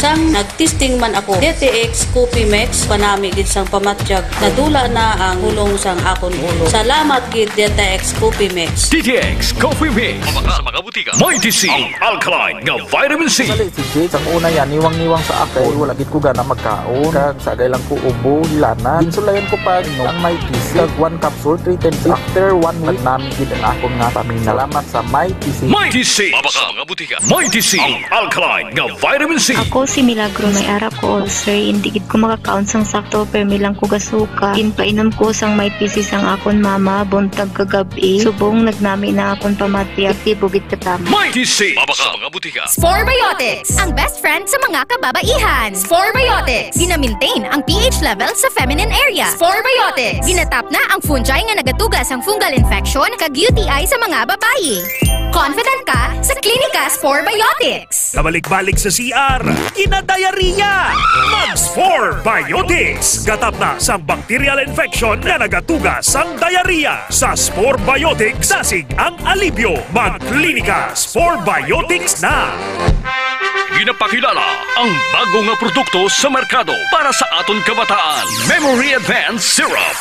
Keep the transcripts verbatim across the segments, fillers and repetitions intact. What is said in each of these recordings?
Sang nagtesting man ako, D T X Coffee Mix, panami gid sang pamatyag, nadula na ang hulong sang akon ulo. Salamat gid, D T X Coffee Mix. D T X Coffee Mix. Mabakal sa mga butika. Mighty C, ang alkaline nga vitamin C. Sali si Jade, sang una yan, niwang-niwang sa ako. Wala gid ko gana magkaon. Kag sagay lang ko ubo, hilana. Ginsulayan ko pa, no, ang Mighty C. Kag one capsule, three times after one week, nagnami gid ang akon nga stamina. Salamat sa Mighty C. Mighty C. Mabakal sa mga butika. Mighty C, ang alkaline nga vitamin C. Ako si Milagro, may ara ko ulcer, hindi gid ko makakaon sang sakto, permi lang ko gasuka. Ginpainom ko sang Mighty C sang akon mama, buntag kag gab-i. Subong nagnami na akon pamati, aktibo gid katama. Mighty C, mabakal sa mga butika. Sporebiotics, ang best friend sa mga kababaihan. Sporebiotics, gina-maintain ang P H level sa feminine area. Sporebiotics, ginatap na ang fungi nga nagatuga sang fungal infection kag U T I sa mga babayi. Confident ka sa Klinika Sporebiotics. Kabalik-balik sa C R, kinadayariya. Mag Spore Biotics. Gatap na sang bacterial infection nga nagatuga sang diarrhea. Sa Spore Biotics, dasig ang alibyo. Mag Klinika Spore Biotics na. Ginapakilala ang bago nga produkto sa merkado para sa aton kabataan. Memory Advance Syrup.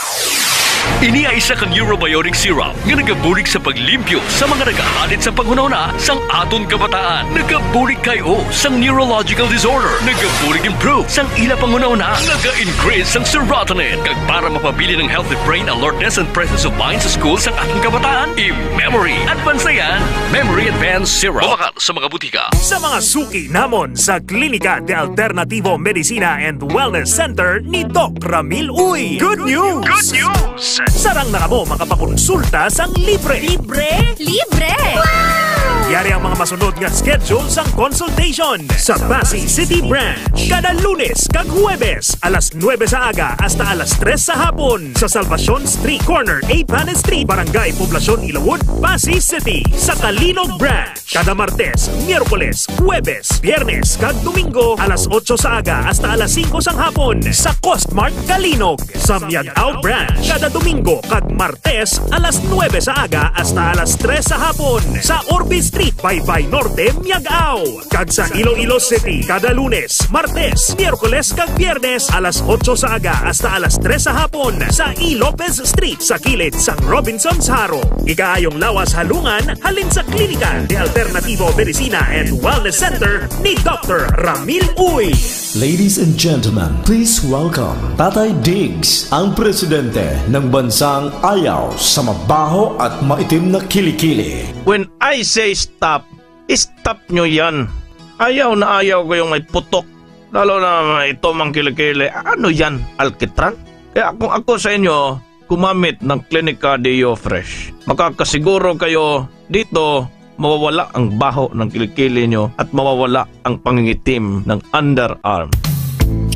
Ini ay isa ka neurobiotic syrup nga nagabulig sa paglimpyo sa mga nagahalit sa panghunahuna sang aton kabataan. Nagabulig kay o sang neurological disorder. Nagabulig improve sang ila panghunahuna. Naga-increase sang serotonin. Kag para mapabilin ang healthy brain alertness and presence of mind sa school sang aton kabataan, i-memory advance na yan. Memory Advance Syrup. Mabakal sa mga butika. Sa mga suki namon sa Klinika de Alternativo Medicina and Wellness Center ni Doc Ramil Uy. Good news! Good news! Sarang na kamo makapakonsulta sang libre. Libre? Libre! Wow! Yari ang mga masunod nga schedule sang consultation sa Passi City Branch. Kada Lunes kag Huwebes, alas nuebe sa aga hasta alas tres sa hapon, sa Salvacion Street, corner Eighth Street, Barangay Poblacion, Ilawod, Passi City. Sa Calinog Branch, kada Martes, Miyerkules, Huwebes, Biyernes, kag Domingo, alas otso sa aga hasta alas singko sang hapon, sa Costmart Calinog. Sa Miag-ao Branch, kada Domingo kag Martes, alas nuebe sa aga hasta alas tres sa hapon, sa Orbe Street, Baybay Norte, Miag-ao. Kag sa Iloilo City, kada Lunes, Martes, Miyerkules, kag Biyernes, alas otso sa aga hasta alas tres sa hapon, sa E. Lopez Street, sa kilid sang Robinsons Jaro. Ikaayong lawas halungan halin sa Klinika de Alternativo Medicina and Wellness Center ni Doctor Ramil Uy. Ladies and gentlemen, please welcome Tatay Diggs, ang presidente ng bansang ayaw sa mabaho at maitim na kilikili. When I say stop, stop nyo yan. Ayaw na ayaw ko yung may putok, lalo na may ito mang kilikili. Ano yan, alkitran? Kaya kung ako sa inyo, gumamit ng Klinika Deo Fresh. Makakasiguro kayo dito, mawawala ang baho ng kilikili nyo at mawawala ang pangingitim ng underarm.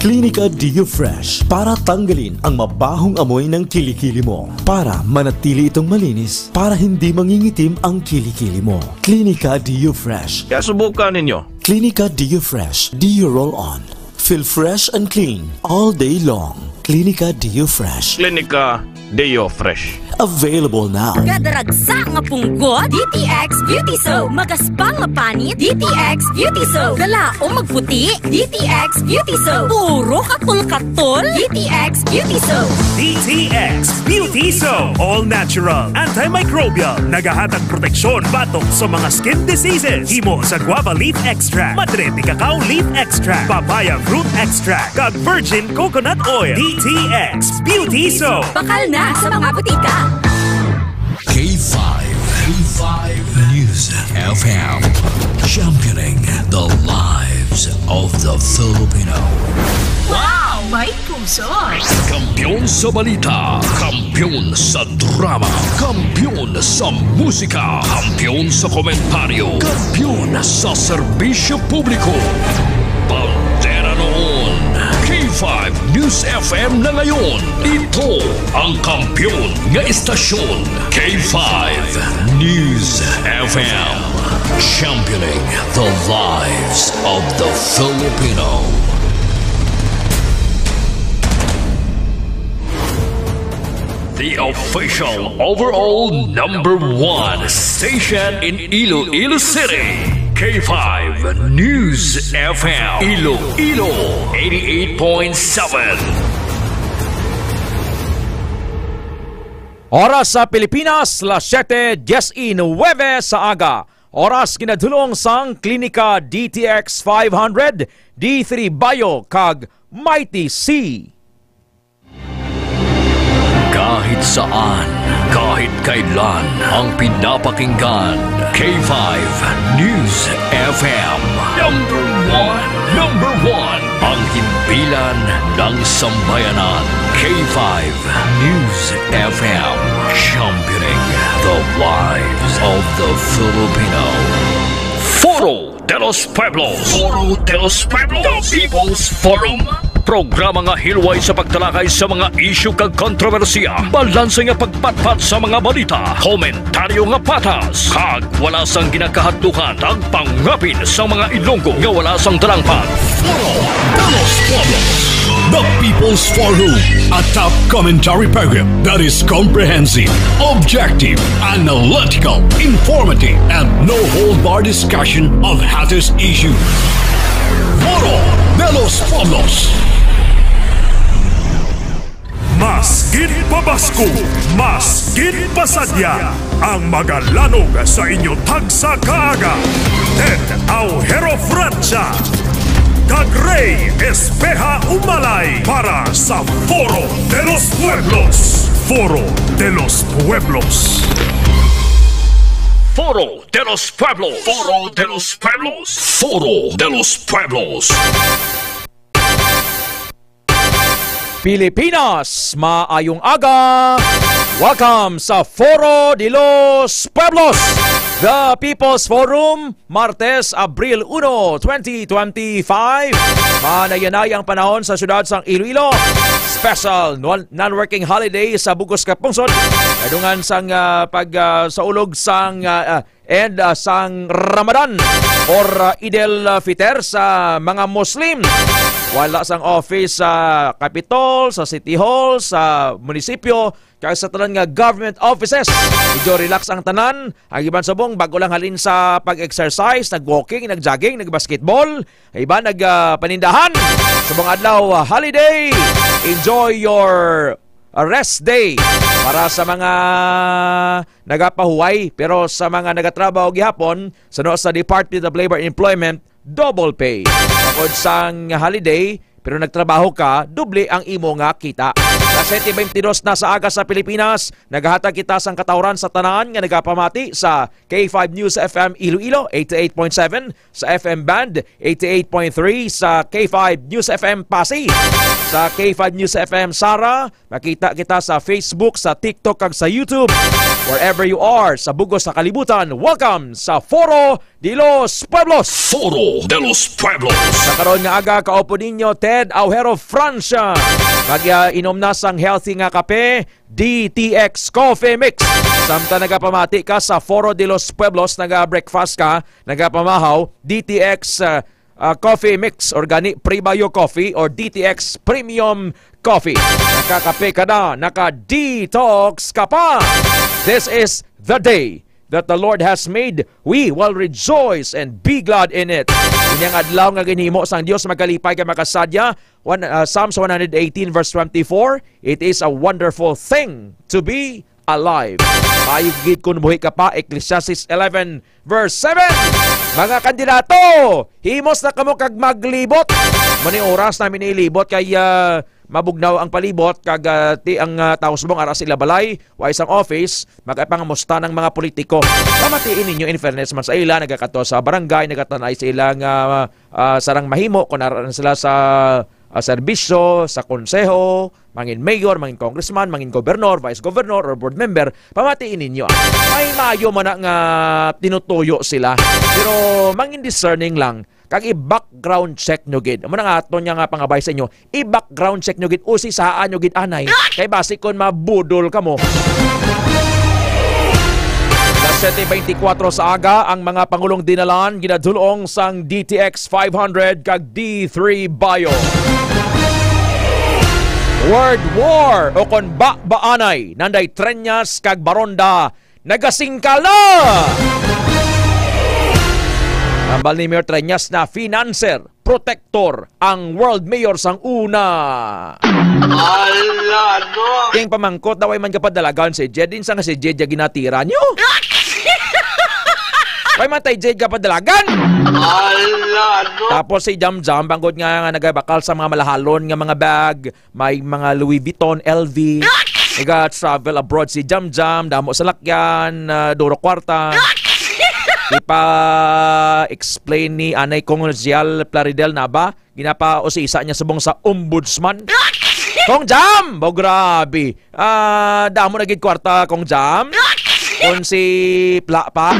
Klinika Deo Fresh para tanggalin ang mabahong amoy ng kilikili mo, para manatili itong malinis, para hindi mangingitim ang kilikili mo. Klinika Deo Fresh. Kaya subukan ninyo. Klinika Deo Fresh Deo Roll On. Feel fresh and clean all day long. Klinika Deo Fresh. Klinika Deo Fresh. Available now. Kadaragsa nga punggot, D T X Beauty Soap. Magaspang nga panit, D T X Beauty Soap. Galaom magputi, D T X Beauty Soap. Puro katol-katol, D T X Beauty Soap. D T X Beauty Soap. All natural, antimicrobial. Nagahatag proteksyon batok sa mga skin diseases. Himo sa guava leaf extract, madre de cacao leaf extract, papaya fruit extract, kag virgin coconut oil. D T X Beauty Soap. Bakal na sa mga butika. K five, K five News F M, championing the lives of the Filipino. Wow! May puso! Kampiyon sa balita, kampiyon sa drama, kampiyon sa musika, kampiyon sa komentaryo, kampiyon sa serbisyo publiko. Bandera noon, K five News F M na ngayon. Ito ang kampiyon nga istasyon, K five News F M. Championing the lives of the Filipino. The official overall number one station in Iloilo City, K K five News F M, Iloilo, eighty-eight point seven. Oras sa Pilipinas, las siete diecinueve sa aga. Oras ginadulong sang Klinika D T X five hundred, D three Bio, kag Mighty C. Kahit saan, kahit kailan, ang pinapakinggan, K five News F M. Number one, number one, ang himpilan ng sambayanan. K five News F M, championing the lives of the Filipino. Foro de los Pueblos. Foro de los Pueblos. The People's Forum. Programa nga hilway sa pagtalakay sa mga isyu kag kontrobersiya, balanse nga pagpatpat sa mga balita, komentaryo nga patas, kag wala sang ginakahadlukan ang pangapin sa mga Ilonggo nga wala sang dalangpan. Foro de los Pueblos, the People's Forum, a top commentary program that is comprehensive, objective, analytical, informative, and no hold bar discussion of hottest issues. Foro de los Pueblos. Mas gid pabasko, mas gid pasadya ang magalanog sa inyo tagsa kaaga. Ted Aujero Francia kag Rey Espeha Umalay para sa Foro de los Pueblos. Foro de los Pueblos. Foro de los Pueblos. Foro de los Pueblos. Foro de los Pueblos. Pilipinas, maayong aga. Welcome sa Foro de los Pueblos, the People's Forum, Martes, Abril uno, twenty twenty-five. Manayanay ang panahon sa siyudad sang Iloilo. Special non- non-working holiday sa bugos ka pungsod. Kadungan sang, ah, pag, ah, saulog sang, ah, ah, and, ah, sang Ramadan or, ah, Eid al-Fitr sa mga Muslim. Wala sang office sa Capitol, sa City Hall, sa munisipyo, kag sa tanan nga government offices. Medyo relax ang tanan. Ang iban subong, bago lang halin sa pag-exercise, nag-walking, nag-jogging, nag-basketball. Ang iban, nag, ah, panindahan. Subong adlaw, ah, holiday. Enjoy your, ah, rest day. Para sa mga nagapahuway, pero sa mga nagatrabaho gihapon, suno sa Department of Labor and Employment, double pay. Bukod sang holiday, pero nagtrabaho ka, doble ang imo nga kita. Las siyete beintidos na sa aga sa Pilipinas, nagahatag kita sang katawran sa tanan nga nagapamati sa K five News F M Iloilo, eighty-eight point seven, sa F M Band, eighty-eight point three, sa K five News F M Passi, sa K five News F M Sara, makita kita sa Facebook, sa TikTok, kag sa YouTube. Wherever you are, sa bugos sa kalibutan, welcome sa Foro de los Pueblos. Foro de los Pueblos. Sa karon nga aga, kaupo ninyo, Ted Aujero Francia. Mag, ah, inom na sang healthy nga kape, D T X Coffee Mix. Samtang nagapamati ka sa Foro de los Pueblos, naga-breakfast ka, nagapamahaw, D T X, ah, ah, Coffee Mix or gani Prebio Coffee or D T X Premium Coffee. Nakakape ka na, naka-detox ka pa. This is the day that the Lord has made. We will rejoice and be glad in it. Ini ang adlaw nga ginhimo sang Dios, makalipay kag makasadya. One, ah, Psalms one hundred eighteen verse twenty-four, "It is a wonderful thing to be alive." Maayo gid kun buhi ka pa, Ecclesiastes eleven verse seven. Mga kandidato, himos na kamo kag maglibot. Mani oras namin ilibot kay, ah, mabugnaw ang palibot kag, ah, ti ang, ah, tawo subong ara sila balay, wa isang office, magapangamusta ng mga politiko. Pamatiin ninyo, in fairness man sa ila, nagakadto sa barangay, nagatanay sa ila nga, ah, sarang mahimo kung ara na sila sa, ah, serbisyo, sa konseho, mangin mayor, mangin congressman, mangin gobernor, vice governor, or board member, pamatiin ninyo. May mayo man na nga tinutuyo sila. Pero mangin discerning lang, kag i-background check nyo gid. Amo na nga aton nga pangabay sa inyo, i-background check nyo gid, usisahaan nyo gid anay. Kay basi kon mabudol kamo. Las siyete beintikwatro sa aga, ang mga pangulong dinalan ginadulong sang D T X five hundred kag D three Bio. World War o kon ba baanay, Nanday Treñas kag Baronda nagasingkal na. Hambal ni Mayor Treñas na financer, protector ang world mayor sang una. Ala, no? King pamangkot daw ay man kapadalagan si Jed, insa nga si Jed ya ginatira niyo? Why man tay Jed kapadalagan? Ala, no? Tapos si Jam Jam, bangod nga, nga nagabakal sa mga malahalon nga mga bag, may mga Louis Vuitton, L V. Nag-travel abroad si Jam Jam, damo salakyan, ah, duro kwarta. Ipa-explain ni Anay Kong Zial Plaridel na ba? Ginapa-usisa niya subong sa ombudsman. Kong Jam! Bo, grabe. Ah, damo na gid kwarta, Kong Jam. Kung si Pla pa.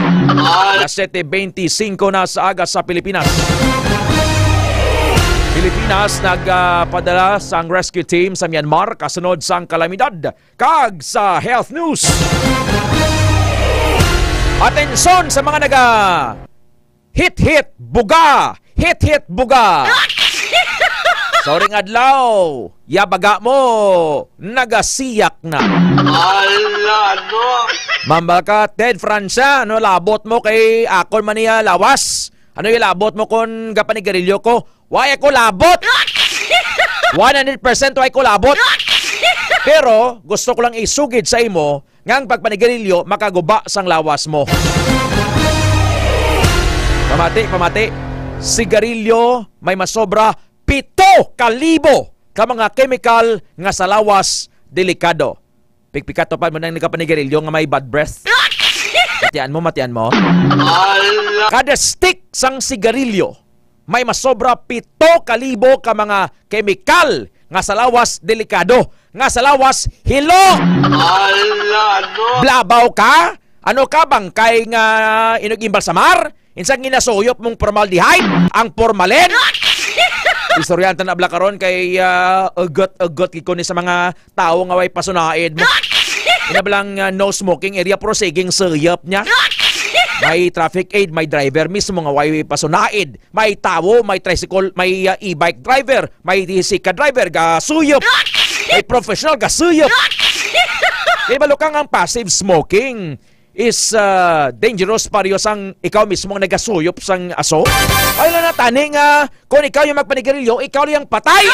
Alas siyete beintisinko na sa aga sa Pilipinas. Pilipinas nagpadala sang rescue team sa Myanmar kasunod sang kalamidad. Kag sa health news, atensyon sa mga naga hit-hit buga, hit-hit buga. Sa uring adlaw, ya baga mo, nagasiyak na. Ala, no? Mambal ka, Ted Francia, ano labot mo kay akon man niya lawas? Ano ilabot mo kon gapanigarilyo ko? Why ako labot? One hundred percent why ko labot. Pero gusto ko lang isugid sa imo nga ang pagpanigarilyo makaguba sang lawas mo. Pamati, pamati. Sigarilyo may masobra pito ka libo ka mga kemikal nga sa lawas delikado. Pikpikato pa mo nang nagapanigarilyo nga may bad breath. Matian mo, matian mo. Ala! Kada stick sang sigarilyo may masobra pito ka libo ka mga kemikal nga sa lawas delikado, nga sa lawas hilo. Ala, no? Blabaw ka? Ano ka, bangkay nga inug-imbal sa mar? Insang ginasuyop mong formaldehyde, ang formalin? Istoryahan ta na bala karon kay, ah, ugot-ugot gid ko ni sa mga tawo nga way pasunaid mo. Ina ba lang, ah, no smoking area, pero siging suyop niya. May traffic aid, may driver mismo nga way pasunaid. May tawo, may tricycle, may, ah, e-bike driver, may sika driver, ga suyop. May professional, ga suyop. Kay balukang ang passive smoking is, ah, dangerous, pareho sang ikaw mismo ang nagasuyop sang aso. Ay lang natani nga kung ikaw yung magpanigarilyo, ikaw lang patay.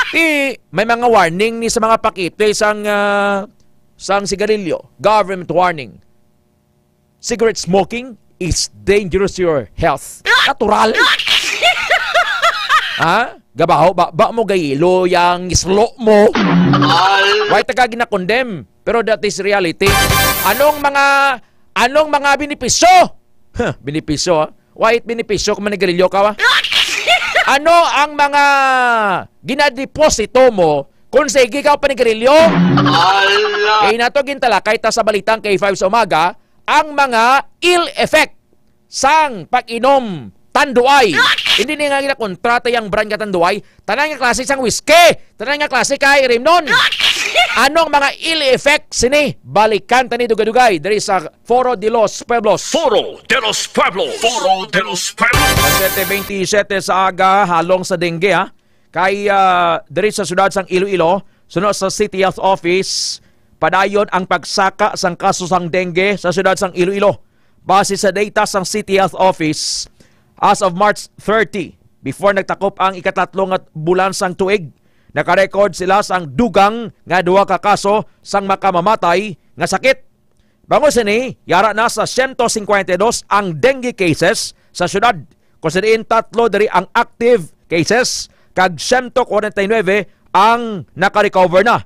Di, may mga warning ni sa mga pakete sang, ah, sang sigarilyo. Government warning. Cigarette smoking is dangerous to your health. Natural. Ha? Gabaho ba, ba mo gayilo yang islo mo? Why taga ginakondem? Pero that is reality. Anong mga, anong mga benepisyo? Huh, benepisyo, ha? Why it benepisyo kung manigarilyo ka, ha? Ano ang mga ginadeposito mo kung sige ka panigarilyo? Ala! Kay nato gintalakay ta sa balitang K five sa umaga, ang mga ill effect sang pag-inom tanduay. Hindi ni nga ginakontrata yang brand nga tanduay. Tanan nga klase sang whisky, tanan nga klase kay rimnon. Anong mga ill effect sini? Balikan tani dugay-dugay diri sa Foro de los Pueblos. Foro de los Pueblos. Foro de los Pueblos. Alas siyete beintisiyete sa aga, halong sa dengue, ha. Kay, ah, diri sa siyudad sang Iloilo, suno sa City Health Office, padayon ang pagsaka sang kaso sang dengue sa siyudad sang Iloilo. Base sa data sang City Health Office, as of March thirty, before nagtakop ang ikatatlo nga bulan sang tuig, nakarecord sila sang dugang nga duha ka kaso sang makamamatay nga sakit. Bangod sini, yara na sa siyento singkwenta y dos ang dengue cases sa siyudad, kung sa diin tatlo diri ang active cases, kag siyento kwarenta y nuebe ang nakarecover na.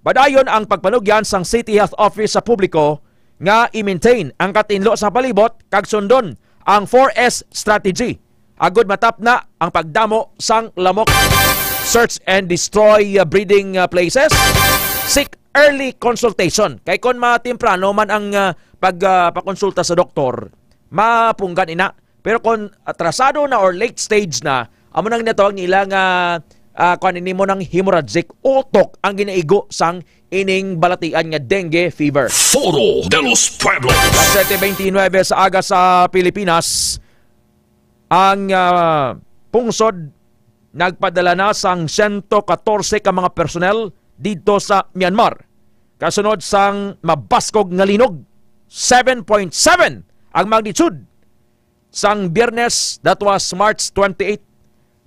Padayon ang pagpanugyan sang City Health Office sa publiko nga i-maintain ang katinlo sa palibot kag sundon ang four S strategy agod matapna ang pagdamo sang lamok. Search and destroy, uh, breeding, uh, places. Seek early consultation. Kay kon matemprano man ang, uh, pag, uh, pakonsulta sa doktor, mapunggan ina. Pero kon atrasado na or late stage na, amo nang ginatawag nila nga, ah, kuan, ini mo nang hemorrhagic, utok ang ginaigo sang ining balatian nga dengue fever. Foro de los Pueblos. Alas siyete beintinuebe sa aga sa Pilipinas, ang, ah, pungsod nagpadala na sang siyento katorse ka mga personnel didto sa Myanmar. Kasunod sang mabaskog nga linog, seven point seven ang magnitude sang Biyernes, that was March twenty-eight,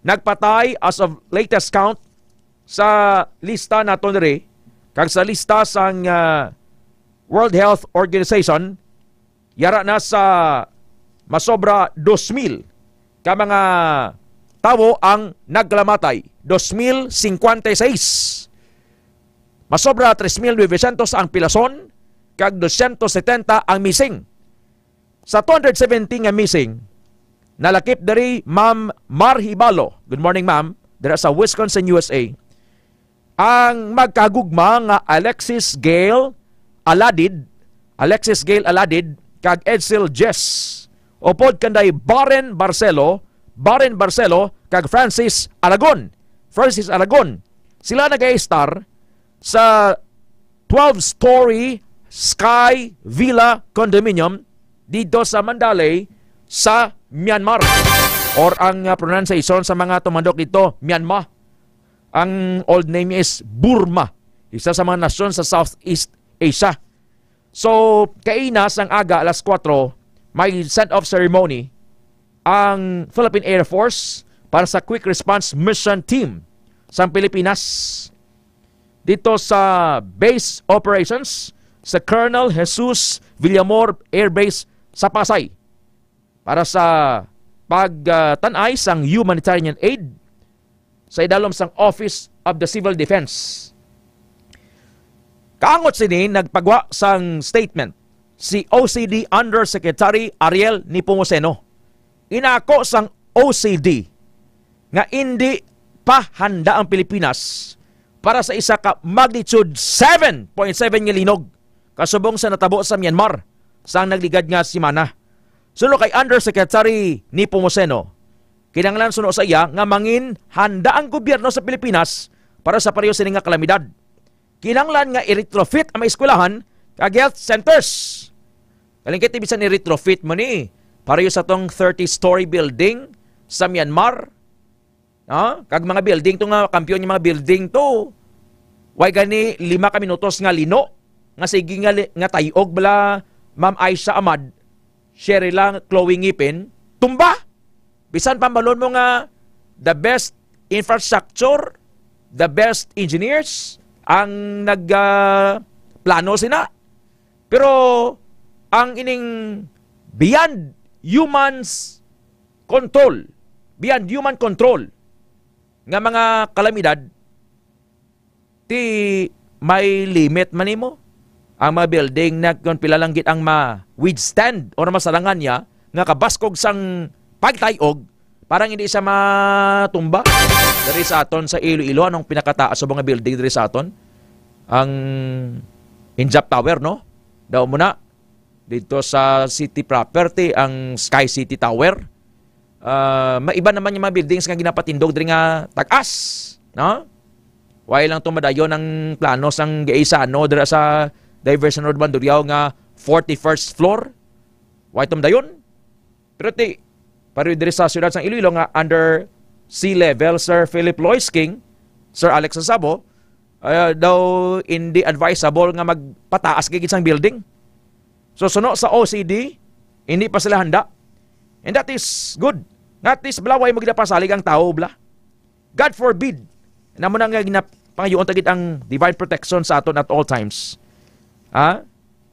nagpatay as of latest count sa lista naton diri kag sa lista sang, ah, World Health Organization, yara na sa masobra dos mil ka mga tawo ang nagkalamatay. Dos mil cincuenta y seis. Masobra tres mil novecientos ang pilason kag doscientos setenta ang missing. Sa two hundred seventy nga missing, nalakip diri Ma'am Mar Hibalo. Good morning, ma'am. Dira sa Wisconsin, U S A. Ang magkagugma nga Alexis Gail Aladid, Alexis Gail Aladid, kag Edsel Jess. Upod kanday Baren Barcelo, Baren Barcelo, kag Francis Aragon. Francis Aragon. Sila nag-a-stay sa twelve-story Sky Villa Condominium dito sa Mandalay sa Myanmar. Or ang, ah, pronunciation sa mga tumandok dito, Myanmar. Ang old name niya is Burma, isa sa mga nasyon sa Southeast Asia. So, kaina sang aga, alas kuwatro, may send-off ceremony ang Philippine Air Force para sa Quick Response Mission Team sang Pilipinas dito sa base operations sa Colonel Jesus Villamor Air Base sa Pasay para sa pagtan-ay sang humanitarian aid sa idalom sang Office of the Civil Defense. Kaangot sini, nagpagwa sang statement si O C D Undersecretary Ariel Nepomuceno. Inako sang O C D nga indi pa handa ang Pilipinas para sa isa ka magnitude seven point seven nga linog kasubong sa natabo sa Myanmar sang nagligad nga semana. Suno kay Undersecretary Nepomuceno, kinahanglan, suno sa iya, nga mangin handa ang gobyerno sa Pilipinas para sa pareho sini nga kalamidad. Kinahanglan nga i-retrofit ang mga eskwelahan kag health centers. Kalingkit, bisan i-retrofit mo ni, pareho sa tong thirty-story building sa Myanmar, no? Kag mga building to nga kampiyon, yung mga building to, way gani lima ka minutos nga lino, nga sige nga li-, nga tayog bala, Ma'am Aisha Ahmad, Sherila, Chloe Ngipin, tumba. Bisan pambalon mo nga the best infrastructure, the best engineers ang nag, ah, plano sina. Pero ang ining beyond humans control, beyond human control nga mga kalamidad, ti may limit man nimo. Ang mga building na kung pila lang gid ang ma-withstand or masarangan niya nga kabaskog sang pagtayog, parang hindi siya matumba. Diri sa aton sa Iloilo, anong pinakataas sa mga building diri sa aton? Ang Injap Tower, no? Daw mo na, dito sa city proper, ti ang Sky City Tower. Ah, maiba naman yung mga buildings nga ginapatindog diri nga tagas, no? Why lang tumadayon ang plano sang Gaisano dira sa Diversion Road, Mandurriao nga forty-first floor? Why tumadayon? Pero ti, pareho diri sa siyudad sang Iloilo nga under sea level, Sir Philip Lois King, Sir Alex Sabo, ah, daw hindi advisable nga magpataas kay isang building. So, suno sa O C D, hindi pa sila handa. And that is good. Nga at least, bala, way mo ginapasalig ang tao, bala. God forbid. Namo na nga ginap-, pangayuon ta gid ang divine protection sa aton at all times. Ha?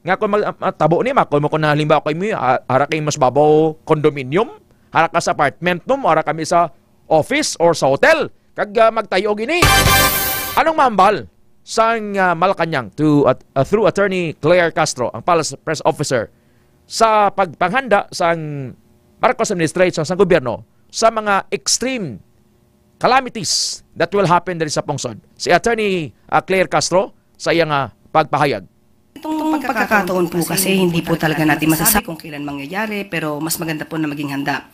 Nga kung mag-, ah, tabo ni, makon mo kung halimbawa kay mo, ah, ara kay mas babaw condominium, ara ka sa apartment, no? Ara kami sa office or sa hotel. Kag, ah, magtayo gini. Anong mahambal sang, ah, Malacañang to, at, ah, through Attorney Claire Castro, ang Palace Press Officer, sa pagpanghanda sang Marcos administration, sang gobyerno, sa mga extreme calamities that will happen diri sa pungsod? Si Attorney, ah, Claire Castro sa iyang, ah, pagpahayag. Itong pagkakataon po kasi hindi po talaga natin masasabi kung kailan mangyayari, pero mas maganda po na maging handa.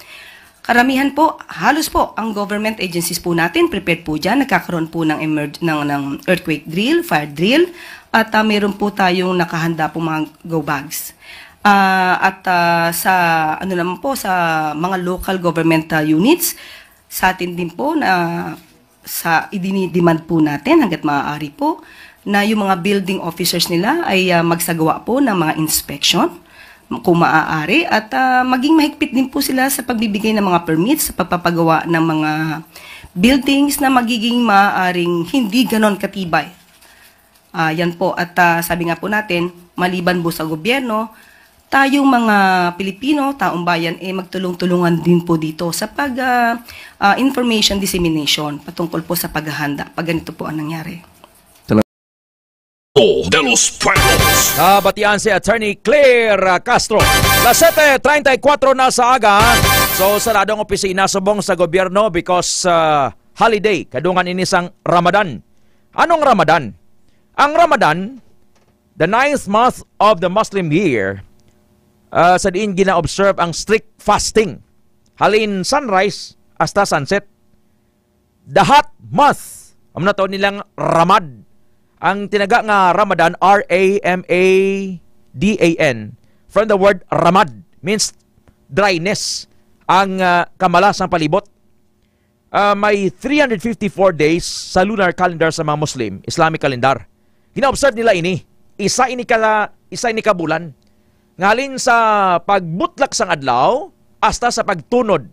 Karamihan po, halos po, ang government agencies po natin, prepared po dyan. Nagkakaroon po ng, emerg- ng, ng earthquake drill, fire drill, at, ah, meron po tayong nakahanda po mga go bags. Ah, at, ah, sa, ano naman po, sa mga local government, ah, units, sa atin din po na sa idinidemand po natin hangga't maaari po na yung mga building officers nila ay, ah, magsagawa po ng mga inspection kung maaari, at, ah, maging mahigpit din po sila sa pagbibigay ng mga permits sa pagpapagawa ng mga buildings na magiging maaaring hindi ganon katibay. Ah, yan po. At, ah, sabi nga po natin, maliban po sa gobyerno, tayong mga Pilipino, taong bayan, eh, magtulong-tulungan din po dito sa pag, ah, ah, information dissemination patungkol po sa paghahanda pag ganito po ang nangyari. De los Pueblos. Nabatian si Attorney Claire, ah, Castro. Las siyete treinta y cuatro na sa aga. So, sarado ang opisina subong sa gobyerno because, ah, holiday, kadungan ini sang Ramadan. Anong Ramadan? Ang Ramadan, the ninth month of the Muslim year, ah, sa diin gina-observe ang strict fasting. Halin sunrise hasta sunset. The hot month. Amo na tawag nilang Ramad. Ang tinaga nga Ramadan, R A M A D A N, from the word Ramad, means dryness, ang, ah, kamala sang palibot. Ah, may three hundred fifty-four days sa lunar calendar sa mga Muslim, Islamic calendar. Gina-observe nila ini. Isa ini ka, isa ini ka bulan. Ngalin sa pagbutlak sang adlaw hasta sa pagtunod.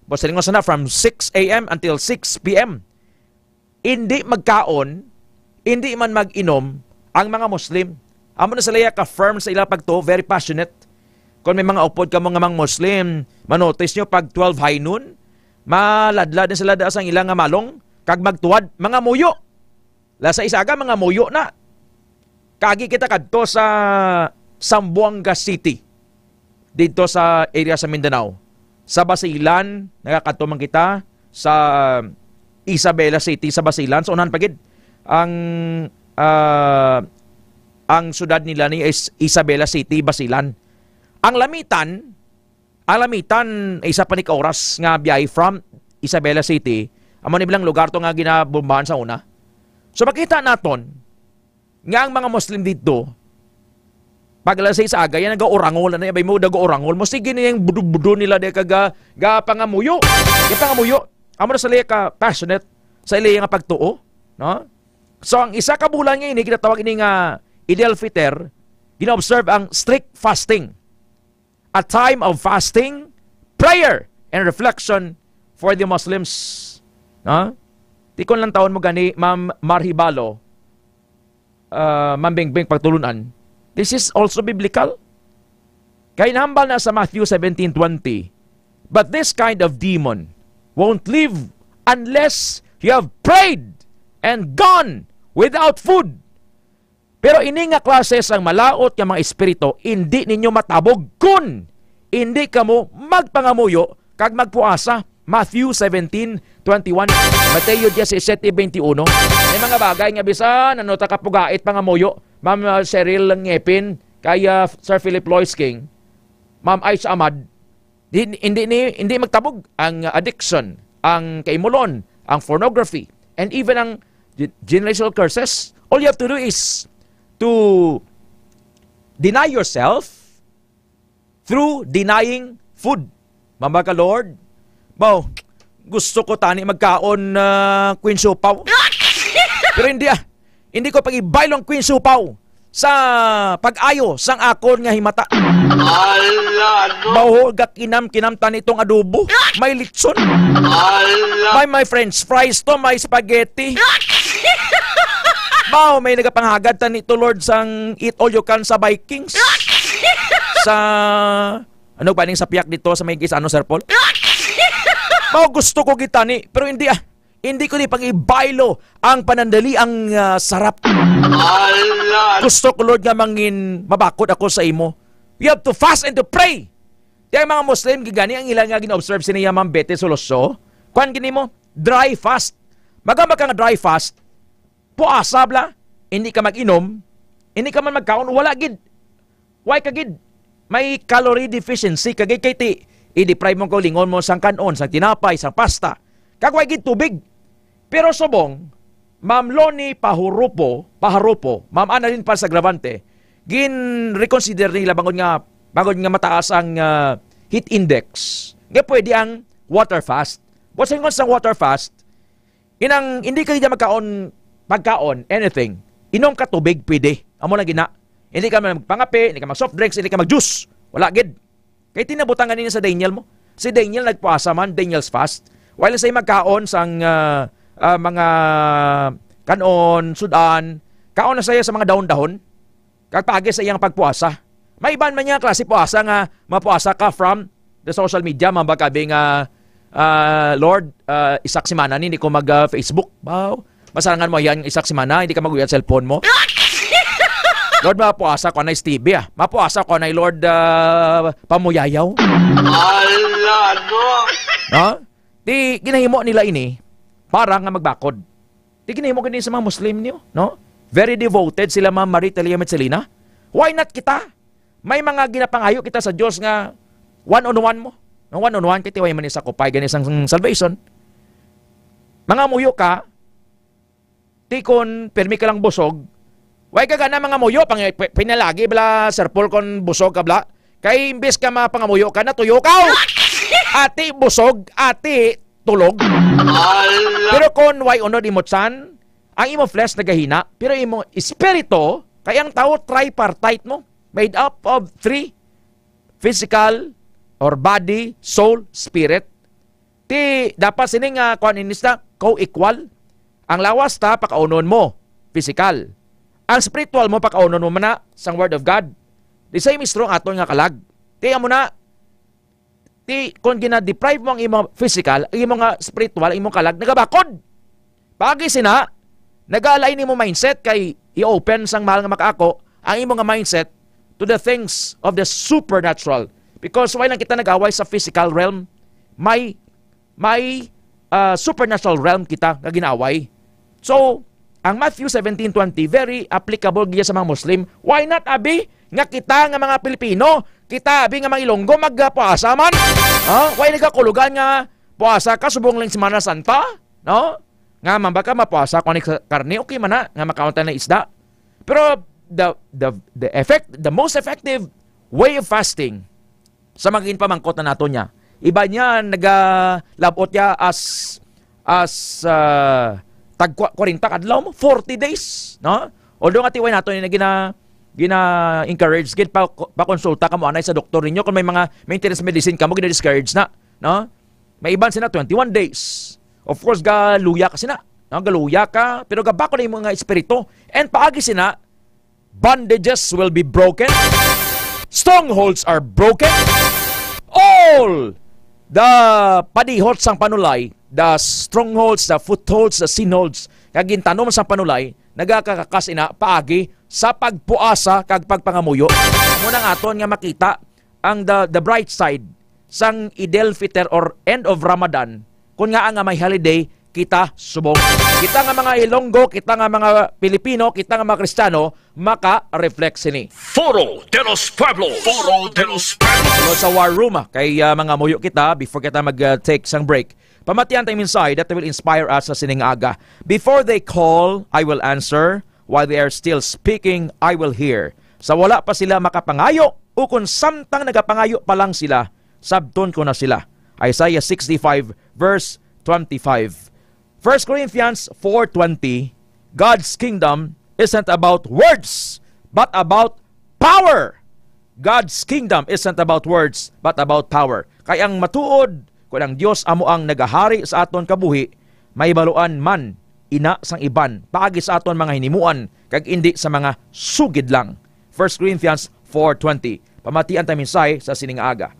Boss, silingon sana from six a m until six p m. Hindi magkaon, hindi man mag-inom ang mga Muslim. Amo na sila ka firm sa ilang pagtuo, very passionate. Kung may mga upod kamo nga mga Muslim, manotice nyo pag twelve high noon, maladlad na sila da sang ilang nga malong, kag magtuwad, mga muyo. La sa isa aga, mga muyo na. Kagi kita kadto sa Zamboanga City, dito sa area sa Mindanao. Sa Basilan, nakakadto man kita sa Isabela City sa Basilan. So, unahan pa gid ang, ah, ang syudad nila ni is Isabela City, Basilan. Ang Lamitan, ang Lamitan, isa pa ni ka oras nga biyahe from Isabela City, amo ni bilang lugar to nga ginabombahan sa una. So, makita naton nga ang mga Muslim dito, pag alas sais sa aga, yan nag-orangol, ano, bay mo, nag-orangol mo, sige na yung budo-budo nila, di ka ga, ga pangamuyo. Ga pangamuyo. Amo na sa liya ka passionate sa ila nga pagtuo, no? So, ang isa ka bulan nga ini, ginatawag ini nga Eid al-Fitr, gina-observe ang strict fasting, a time of fasting, prayer, and reflection for the Muslims. No? Tikon lang taon mo gani, Ma'am Marhibalo, ah, Ma'am Bingbing, pagtulunan. This is also biblical. Kay nahambal na sa Matthew seventeen twenty, "But this kind of demon won't leave unless you have prayed and gone without food." Pero ini nga klase sang malaut nga mga espiritu, indi ninyo matabog kun indi kamo magpangamuyo kag magpuasa. Matthew seventeen twenty-one, Mateo diecisiete veintiuno. May mga bagay nga bisan ano ta kapugait pangamuyo, Ma'am, uh, Cheryl Ngepin, kay, uh, Sir Philip Lois King, Ma'am Aish Ahmad, Di, hindi ni, hindi magtabog ang addiction, ang kaimulon, ang pornography, and even ang ge-, generational curses. All you have to do is to deny yourself through denying food. Mamba ka, "Lord, baw, gusto ko tani magkaon, ah, Queen Siopaw. Pero hindi, ah, hindi ko pag-ibaylo ang Queen Siopaw sa pag-ayo sang akon nga himata." Ala, ano? Baho, gakinam-kinam tani itong adobo. May litson. Ala. May, may french fries to, may spaghetti. Baho, may nagapanghagad tani to, Lord, sang eat all you can sa Vikings. Sa, ano ba ning sa piyak dito sa may gis-, ano, Sir Paul? Baho, gusto ko gitani, pero hindi, ah. Hindi ko ni pag-ibaylo ang panandali ang, ah, sarap. Ala! Gusto ko, Lord, nga mangin mabakod ako sa imo. We have to fast and to pray. Kaya mga Muslim, gigani ang ilang nga gina-observe sini ya Ma'am Betty Soloso. Kuan gini mo, dry fast. Magamba ka nga dry fast, puasa bla, hindi ka mag-inom, hindi ka man magkaon, wala gid. Why ka gid? May calorie deficiency ka gid kay ti, i-deprive mo ko lingon mo sang kan-on, sang tinapay, sang pasta. Kag why gid tubig? Pero subong, Ma'am Loni Pahurupo, Paharupo, Ma'am Annalyn Paz Agravante, gin-reconsider nila bangod nga, bangod nga mataas ang, ah, heat index, nga pwede ang water fast. But sa ingon sang water fast, inang hindi ka gid magkaon, pagkaon, anything. Inom ka tubig, pwede. Amo lang gina. Hindi ka man magpangape, hindi ka mag soft drinks, hindi ka mag juice. Wala gid. Kay tinabutang ganina sa Daniel mo. Si Daniel nagpuasa man, Daniel's fast. Wala siya magkaon sang, ah, ah, mga kanon, sudan. Kaon na siya sa mga dahon-dahon. Kag paagi sa iyang pagpuasa. May iban man niya klase puasa nga mapuasa ka from the social media, mabakabi nga, ah, "Lord, ah, isak semana ni, hindi ko mag, ah, Facebook." Baw, masarangan mo yan, isak semana, hindi ka mag-uyat cellphone mo. "Lord, mapuasa ko na, Stevie, ah. Mapuasa ko na, Lord, ah, pamuyayaw." Ala, no? No? Di ginahimo nila ini para nga magbakod. Di ginahimo gani sa mga Muslim niyo, no? Very devoted sila, Ma'am Marie Telia Metzelina. Why not kita? May mga ginapangayo kita sa Dios nga one on one mo. No, one on one, kay tiway man ni sa kupay gani sang salvation. Mga muyo ka, ti kon pirmi ka lang busog, why ka gana mga muyo, pang, pi-, pinalagi bala, Sir Paul, kon busog ka bala? Kay imbis ka mapangamuyo ka, natuyo ka. Ati busog, ati tulog. Ala. Pero kon way unod imo tiyan, ang imo flesh nagahina, pero imo espiritu, kay ang tawo tripartite mo, made up of three, physical or body, soul, spirit. Ti dapat sini nga kuan, inis na co-equal. Ang lawas ta pakaunon mo, physical. Ang spiritual mo pakaunon mo man na sang Word of God. The same is true ang aton nga kalag. Ti amo na, ti kon gina-deprive mo ang imo physical, ang imo nga spiritual, ang imong kalag nagabakod. Paagi sina, nag-aalay nimo mindset kay i-open sang mahal nga makaako ang imo nga mindset to the things of the supernatural. Because why lang kita nag-away sa physical realm? May, may, ah, supernatural realm kita nga ginaaway. So, ang Matthew seventeen twenty, very applicable gid sa mga Muslim. Why not, abi, nga kita nga mga Pilipino, kita, abi, nga mga Ilonggo, magpuasa man? Ha? Why nagakulugan nga puasa ka subong lang Semana Santa? No? Nga man ba ka mapuasa kung ano sa karne? Okay man na, nga makaon tayo ng isda. Pero the, the, the effect, the most effective way of fasting sa mga ginpamangkot na nato niya. Iba niya, nagalabot niya as, as, ah, tag kwa-, kwarenta ka adlaw mo, forty days, no? Although nga tiway nato ni gina, gina-encourage, gid pa, pakonsulta ka mo anay sa doktor ninyo kung may mga maintenance medicine ka mo, gina-discourage na, no? May iban sina twenty-one days. Of course, galuya ka sina, no? Galuya ka, pero gabakod na imo nga espiritu. And paagi sina, bondages will be broken. Strongholds are broken. All the padihot sang panulay, the strongholds, the footholds, the sinholds, nga gintanom sang panulay, nagakakakas ina paagi sa pagpuasa kag pagpangamuyo. Amo nang aton nga makita ang the, the bright side sang Eid al-Fitr or end of Ramadan, kun ngaa nga may holiday kita subong. Kita nga mga Ilonggo, kita nga mga Pilipino, kita nga mga Kristiyano, maka-reflect sini. Foro de los Pueblos. Foro de los Pueblos. Sulod sa War Room, ah, kay, ah, mangamuyo kita before kita mag, ah, take sang break. Pamatian ta mensahe that will inspire us sa sining aga. "Before they call, I will answer. While they are still speaking, I will hear." Sa wala pa sila makapangayo, ukon samtang nagapangayo pa lang sila, sabton ko na sila. Isaiah sixty-five, verse twenty-five. First Corinthians four twenty, God's kingdom isn't about words, but about power. God's kingdom isn't about words, but about power. Kay ang matuod, kun ang Dios amo ang nagahari sa aton kabuhi, mahibaluan man ina sang iban paagi sa aton mga hinimuan, kag indi sa mga sugid lang. First Corinthians four twenty. Pamatian ta mensahe sa sining aga.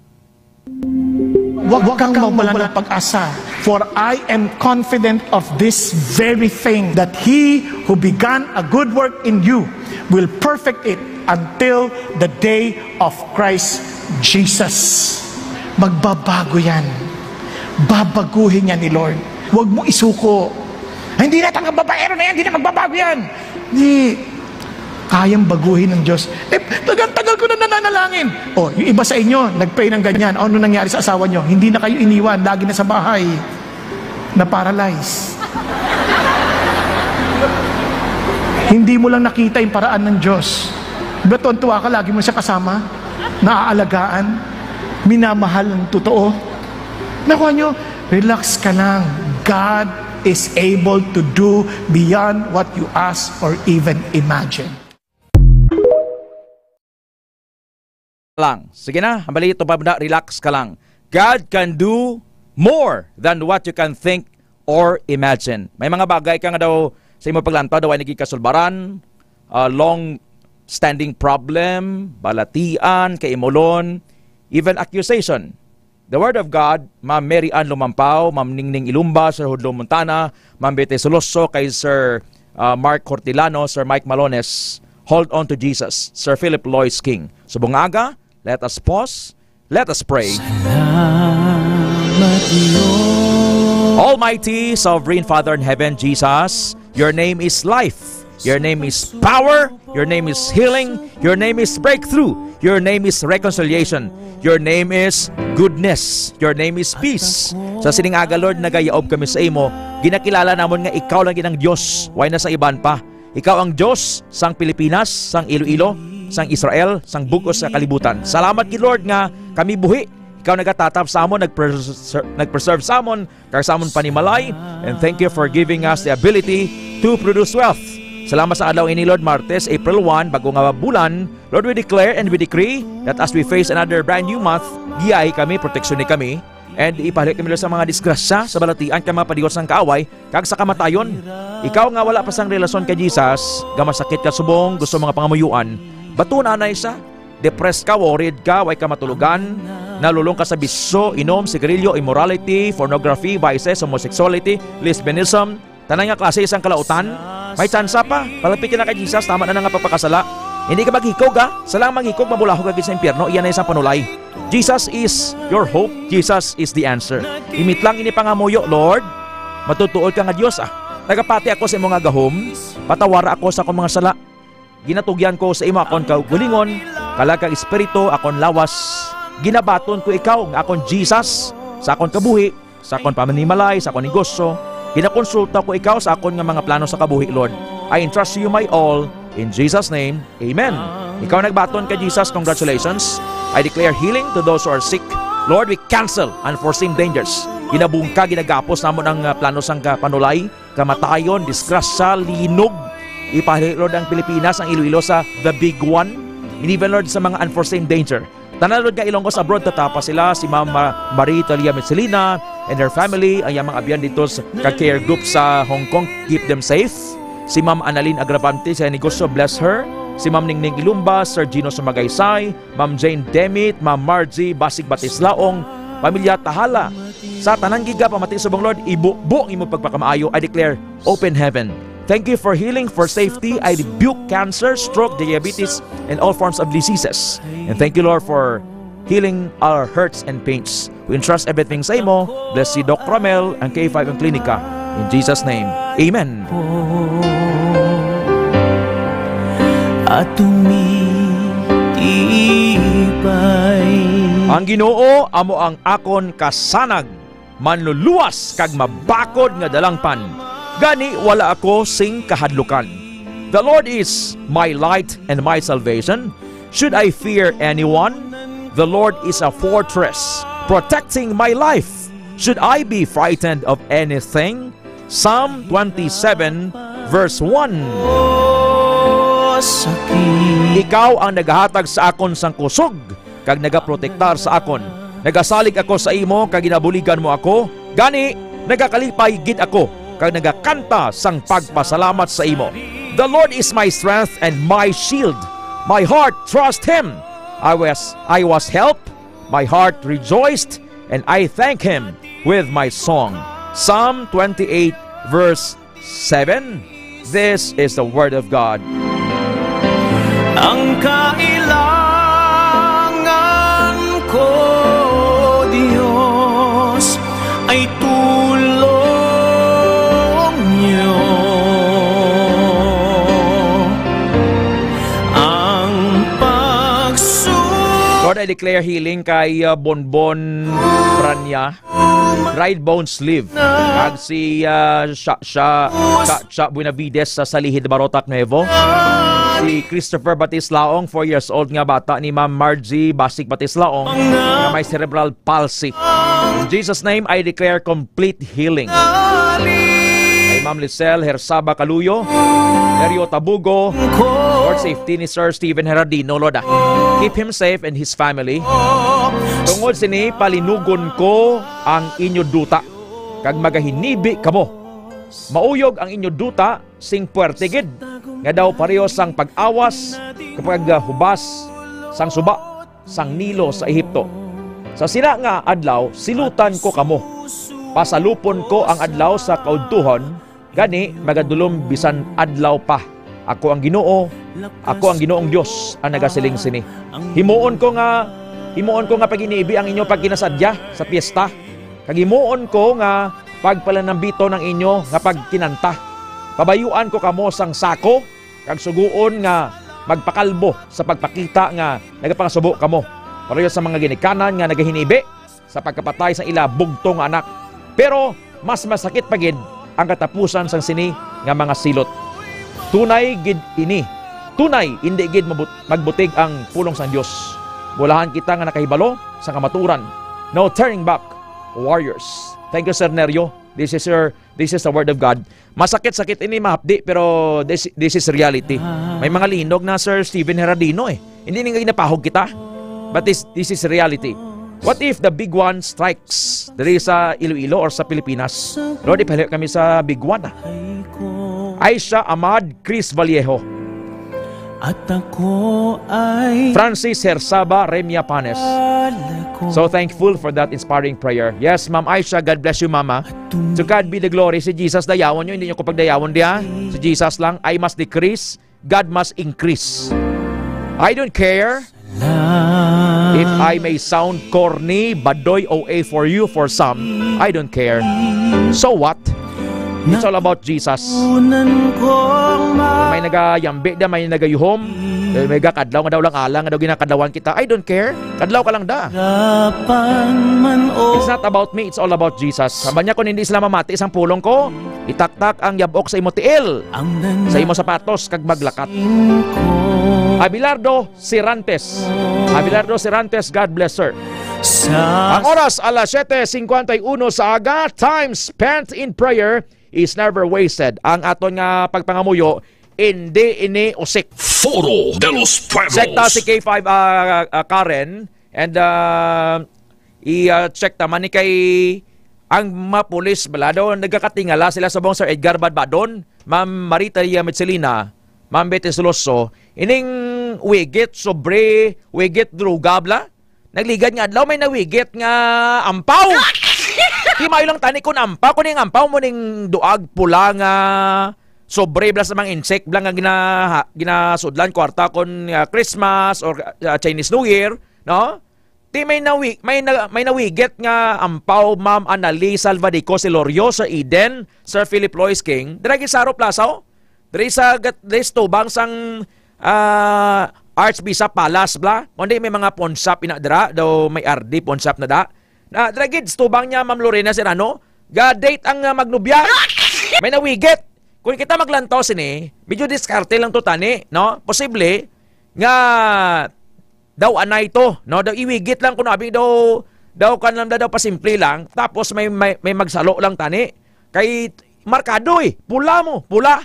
Huwag kang mawala ng pag-asa, for I am confident of this very thing, that he who began a good work in you will perfect it until the day of Christ Jesus. Magbabago yan. Babaguhin yan ni Lord. Huwag mo isuko. "Ay, hindi na, tanga, babaero na yan, hindi na magbabago yan." Hindi. Kayang baguhin ng Diyos. Eh, tagal-tagal ko na nananalangin. Oh, yung iba sa inyo, nag-pray ng ganyan. Ano nangyari sa asawa nyo? Hindi na kayo iniwan. Lagi na sa bahay. Na-paralyze. Hindi mo lang nakita yung paraan ng Diyos. Diba tuwan-tuwa ka, lagi mo siya kasama? Naaalagaan? Minamahal ng totoo? Nakuha nyo? Relax ka lang. God is able to do beyond what you ask or even imagine. lang. Sige na, hambali ito pa na, relax ka lang. God can do more than what you can think or imagine. May mga bagay ka nga daw sa imo paglantaw daw ay naging kasulbaran, ah, long standing problem, balatian, kaimulon, even accusation. The Word of God, Ma'am Mary Ann Lumampao, Ma'am Ningning Ilumba, Sir Hudlo Montana, Ma'am Betty Soloso, kay Sir, ah, Mark Hortilano, Sir Mike Malones, Hold On to Jesus, Sir Philip Lois King. Subong nga aga, let us pause, let us pray. Salamat, Lord. Almighty, Sovereign Father in Heaven, Jesus, your name is life. Your name is power. Your name is healing. Your name is breakthrough. Your name is reconciliation. Your name is goodness. Your name is peace. Sa sining aga, Lord, nagayaob kami sa imo. Ginakilala namon nga ikaw lang gid ang Dios. Way na sang iban pa. Ikaw ang Dios sang Pilipinas, sang Iloilo, sang Israel, sang bug-os nga kalibutan. Salamat gid, Lord, nga kami buhi. Ikaw nagatatap sa amon, nagpreser-, nagpreserve sa amon, kag sa amon panimalay, and thank you for giving us the ability to produce wealth. Salamat sa adlaw ini, Lord, Martes, April one, bago nga bulan. Lord, we declare and we decree that as we face another brand new month, giyahi kami, proteksyon ni kami, and ipahalik kami, Lord, sa mga disgrasya, sa balatian, kag mga padiwat sang kaaway, kag sa kamatayon. Ikaw nga wala pa sang relasyon kay Jesus, nga masakit ka subong, gusto mga pangamuyoan, batuna na siya. Depressed ka, worried ka, way ka matulogan, nalulong ka sa bisyo, inom, sigarilyo, immorality, pornography, vices, homosexuality, lesbianism, tanan nga klase sang kalautan, may tsansa pa. Palapit ka na kay Jesus, tama na na nga pagpakasala. Hindi ka maghikog, ha? Sa lang maghikog, mabulahog ka gid sa impyerno, iya na isang panulay. Jesus is your hope. Jesus is the answer. Imit lang ini pangamuyo, Lord. Matutuol ka nga Dios, ah. Nagapati ako sa imo nga gahom. Patawara ako sa akong mga sala. Ginatugyan ko sa imo akon kaugalingon, kalag kag espiritu, akon lawas. Ginabaton ko ikaw nga akon Jesus sa akon kabuhi, sa akon pamanimalay, sa akon negosyo. Ginakonsulta ko ikaw sa akon nga mga plano sa kabuhi, Lord. I entrust to you my all. In Jesus' name, amen. Ikaw nagbaton kay Jesus, congratulations. I declare healing to those who are sick. Lord, we cancel unforeseen dangers. Ginabungka, ginagapos namon ang, ah, plano sang kapanulay. Kamatayon, disgrasya, linog. Ipahali, Lord, ang Pilipinas, ang Iloilo sa the big one. And even, Lord, sa mga unforeseen danger. Tanan, Lord, nga Ilonggos abroad, tatapa sila. Si Ma'am, ah, Marie Talia Mitsilina and her family, ang iyang mga abyan dito sa, ka care group sa Hong Kong, keep them safe. Si Ma'am Annalyn Agravante sa negosyo, bless her. Si Ma'am Ningning Ilumba, Sir Gino Sumagaysay, Ma'am Jane Demit, Ma'am Margie Basig Batislaong, Pamilya Tahala, sa tanan giga pamati subong, Lord, ibubo ang imong pagpakamaayo. I declare open heaven. Thank you for healing, for safety. I rebuke cancer, stroke, diabetes, and all forms of diseases. And thank you, Lord, for healing our hurts and pains. We entrust everything sa imo. Bless si Doc Ramel, ang K five, ang klinika. In Jesus' name, amen. At tumitibay. Ang Ginoo amo ang akon kasanag, manluluwas kag mabakod nga dalangpan, gani wala ako sing kahadlukan. The Lord is my light and my salvation. Should I fear anyone? The Lord is a fortress protecting my life. Should I be frightened of anything? Psalm twenty-seven, verse one. Ikaw ang nagahatag sa akon sang kusog, kag nagaprotektar sa akon. Nagasalig ako sa imo, kag ginabuligan mo ako. Gani, nagakalipay gid ako, kag nagakanta sang pagpasalamat sa imo. The Lord is my strength and my shield. My heart trust him. I was, I was helped. My heart rejoiced, and I thank him with my song. Psalm twenty-eight, verse seven. This is the word of God. Ang kailangan ko, Dios, ay tulong niyo. Ang pagsu- Lord, I declare healing kay, uh, Bonbon Branya. Dried bone sleeve. Kag si, ah, Sha, Sha, Sha, Sha Buenavides sa Salihid, Barotac, Nuevo. Si Christopher Batislaong, four years old nga bata ni Ma'am Margie Basig Batislaong, nga may cerebral palsy. In Jesus' name, I declare complete healing. Kay Ma'am Lisel Hersaba Caluyo, Nerio Tabugo, Lord, safety ni Sir Steven Herardino, Lord, ah. Keep him safe and his family. Tungod sini, palinugon ko ang inyo duta, kag magahinibi kamo. Mauyog ang inyo duta sing puwerte gid, nga daw pareho sang pag-awas kag paghubas sang suba sang Nilo sa Ehipto. Sa sina nga adlaw, silutan ko kamo. Pasalupon ko ang adlaw sa kaudtuhon, gani magadulom bisan adlaw pa. Ako ang Ginoo, ako ang Ginoong Dios ang nagasiling sini. Himuon ko nga, himuon ko nga paginibi ang inyo pagkinasadya sa piyesta, kag himuon ko nga pagpalanambiton ang inyo nga pagkinanta. Pabayuan ko kamo sang sako, kag sugoon nga magpakalbo sa pagpakita nga nagapangasubo kamo, pareho sa mga ginikanan nga nagahinibi sa pagkapatay sa ila bugtong nga anak. Pero mas masakit pa gid ang katapusan sang sini nga mga silot. Tunay gid ini. Tunay, indi gid mabut-, magbutig ang pulong sang Dios. Bulahan kita nga nakahibalo sa kamaturan. No turning back, warriors. Thank you, Sir Nerio. This is your, this is the word of God. Masakit-sakit ini mahapdi, pero this, this is reality. May mga linog na, Sir Steven Heraldino, eh. Hindi nga ginapahog kita. But this, this is reality. What if the big one strikes diri sa Iloilo or sa Pilipinas? Lord, ipahali kami sa big one, ah. Aisha Ahmad, Chris Vallejo. At ako ay Francis Hersaba Remia Panes. So thankful for that inspiring prayer. Yes, Ma'am Aisha, God bless you, Mama. To God be the glory. Si Jesus dayawon nyo, hindi nyo ko pagdayawon diya. Si Jesus lang, I must decrease, God must increase. I don't care if I may sound corny, badoy, O A for you, for some. I don't care. So what? It's all about Jesus. May nagayambi da, may nagayuhom. Eh, may gakadlaw nga daw lang alang nga daw ginakadlawan kita. I don't care. Kadlaw ka lang da. It's not about me, it's all about Jesus. Sabi niya, kung hindi sila mamati sang pulong ko, itaktak ang yabok sa imo tiil, sa imo sapatos, kag maglakat. Abelardo Sirantes. Abelardo Sirantes, God bless, sir. Ang oras, alas siete cincuenta y uno sa aga. Time spent in prayer is never wasted. Ang aton nga pagpangamuyo, hindi ini usik. Foro de los Pueblos. Sekta C K five, ah, ah, Karen, and, ah, i, ah, check naman ni kay ang mga pulis bala daw nagakatingala sila subong Sir Edgar Badbadon, Ma'am Marita Ria Mitsilina, Ma'am Betty Soloso, ining wigit, sobre, wigit, droga bala. Nagligad nga adlaw may nawigit nga ampaw. Di maayo lang tani kun ampaw, kun ning ampaw mo ning duag pula nga sobre bala sa mga insect bala nga gina-, ginasudlan kwarta kun, ah, Christmas or, ah, Chinese New Year, no? Di may nawi-, may na-, may nawigit nga ampaw, Ma'am Anali Salvadico Silorio sa Eden, Sir Philip Lois King. Dira gid sa Aro Plaza, oh. Diri sa gat-, diri sa tubang sang, ah, Archbishop Palace bala. Kundi may mga pawn shop ina dira, daw may R D pawn shop na da. Na dira gid sa tubang niya, Ma'am Lorena Serrano, ga-date ang, ah, magnobya. May nawigit. Kung kita maglantaw sini, medyo diskarte lang to tani, no? Posible nga daw anay to, no? Daw iwigit lang kuno abi daw, daw kan lang daw pasimple lang, tapos may, may, may magsalo lang tani. Kay markado, eh, pula mo, pula.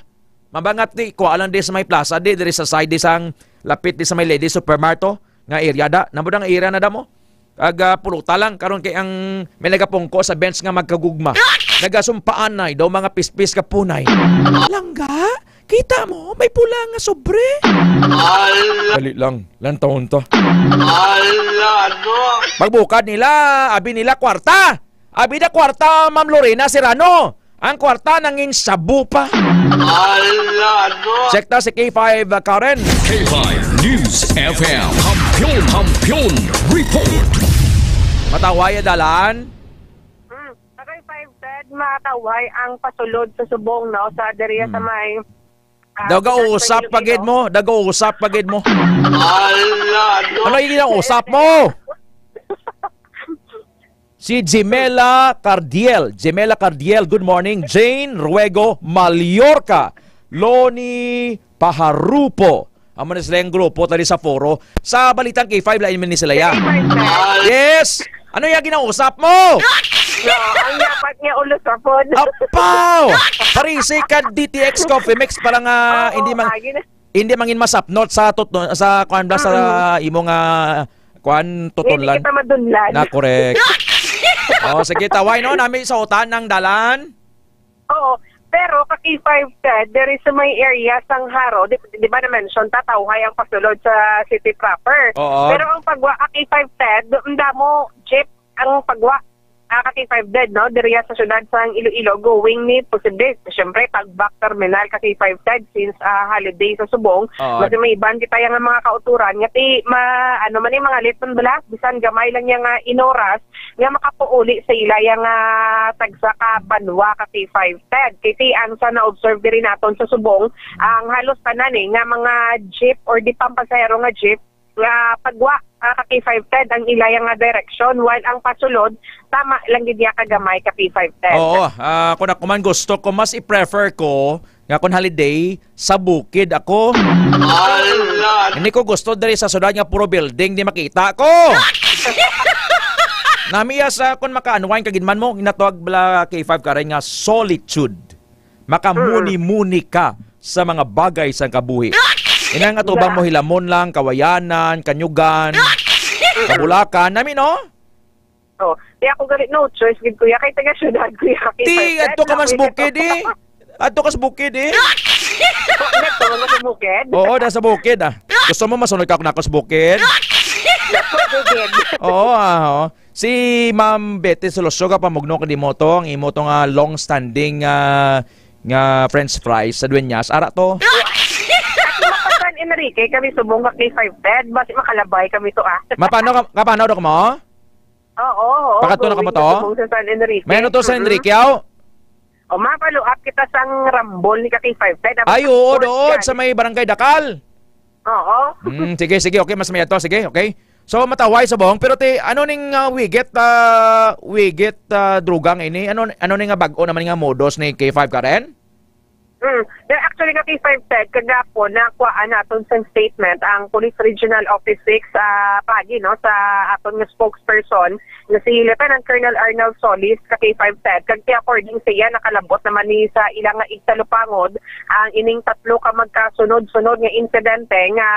Mabangat di, kuha lang di sa may plaza di, diri sa side di sang lapit di sa may Lady Supermart to, nga area da. Namo da nga area na da mo. Ag, ah, puluta lang karon kay ang may nagapungko sa bench nga magkagugma. Nagasumpaan na daw mga pispis ka punay. Langga, kita mo, may pula nga sobre. Ala! Dali lang, lantawon ta. Ala, ano? Pagbukad nila, abi nila kwarta. Abi na kwarta, Ma'am Lorena Serrano. Ang kwarta nangin shabu pa. Ala, ano? Check ta si K five, uh, Karen. K five News F M. Kampiyon, Kampiyon Report. Mataway, dalan. Hmm. Sa K five, Ted, mataway ang pasulod sa subong, no? Sa diriya sa Hmm. may, ah, Daw gausap Iloilo. Pa gid mo, daw gausap pa gid mo. Ala, ano? Ano yung ginausap mo? Si Jimela Cardiel. Jimela Cardiel, good morning. Jane Ruego Mallorca. Loni Paharupo. Amo na sila yung grupo tali sa foro. Sa Balitang K five, lain man ni sila ya. K five, sir. Yes! Ano yung ginausap mo? No, ang dapat niya ulo sa phone. Apaw! Parisi ka D T X Coffee Mix para nga Oo, hindi mang- ah, gina- Hindi mangin masapnot sa tut-, sa kuan bla sa Mm-mm. imo nga kuan Hindi tutulan. kita madunlan. Na correct. Oh, sige, taway no, nami sa utan ng dalan. Oo, pero ka K five Ted, there is my area sang Jaro, di, di ba na-mention ta, Tawhay ang pasulod sa city proper. Oo. Pero ang pagwa ka K five Ted, ang damo jeep ang pagwa ah, ka K five Ted, no? Diriya sa syudad sang Iloilo, going ni posible, syempre, pagbak terminal ka K five Ted since ah, holiday sa Subong. Oo. Mas may iban kita yang mga kauturan nga ti ma ano man yung mga late man bala, bisan gamay lang niya nga inoras nga makapuuli sa ila yang ah, tagsa ka banwa ka K five Ted. Kay ti ang sa na-observe diri naton sa Subong, ang halos tanan eh, nga mga jeep or di pampasahero nga jeep nga pagwa ah, ka K five Ted ang ila yang nga direksyon, while ang pasulod tama lang gid niya kagamay ka K five Ted. Oo, ah, kung ako man gusto ko, mas i-prefer ko nga kung holiday sa bukid ako. Ala! Hindi ko gusto diri sa syudad nga puro building di makita ko. Namiya sa kung maka-unwind ka gid man mo, ginatawag bala K five Karen nga solitude. Makamuni-muni ka sa mga bagay sang kabuhi. Inang atubang mo hilamon lang, kawayanan, kanyugan, kabulakan. Nami, no? Oh, di ako gali, no choice gid, kuya. Kay taga syudad, kuya. Kay Ti, five adto ka man sa bukid, eh. Adto ka sa bukid, eh. Nagtawag ka sa bukid? Oo, da sa bukid, ah. Gusto mo masunod ka ako nako sa bukid? Nako, bukid. Oo, ah, oo. Si Ma'am Betty Solosyo, kapamugno ka di mo to, ang imo to nga long-standing, ah, nga French fries sa Dueñas. Ara to. Sa San Enrique, kami subong ka K five Ted. Basi makalabay kami to, ah. Mapano ka, kapano daw ka mo? Oo, oo. Pakato na ka mo Going to? Subong sa San Enrique. May ano to sa Mm-mm. Enrique, aw? O, ma-follow up kita sang Rambol ni ka K five Ted. Ay, oo, Fort doon, Jan. Sa may Barangay Dakal. Oo. Mm, sige, sige, okay, mas may ato, sige, okay. So, mataway subong, pero ti, ano ning, ah, wigit, ah, wigit, ah, drugang ini? Ano, ano ning, ah, bag-o naman nga modus ni K five Karen? Mm. There, actually, ka K five Ted, kagapon, nakuhaan naton sa statement ang Police Regional Office six, ah, pagi, no, sa aton nga spokesperson, nga si Lieutenant Colonel Arnel Solis ka K five Ted, kag ti according sa iya, nakalabot naman ni sa ila nga igtalupangod ang ining tatlo ka magkasunod-sunod nga insidente nga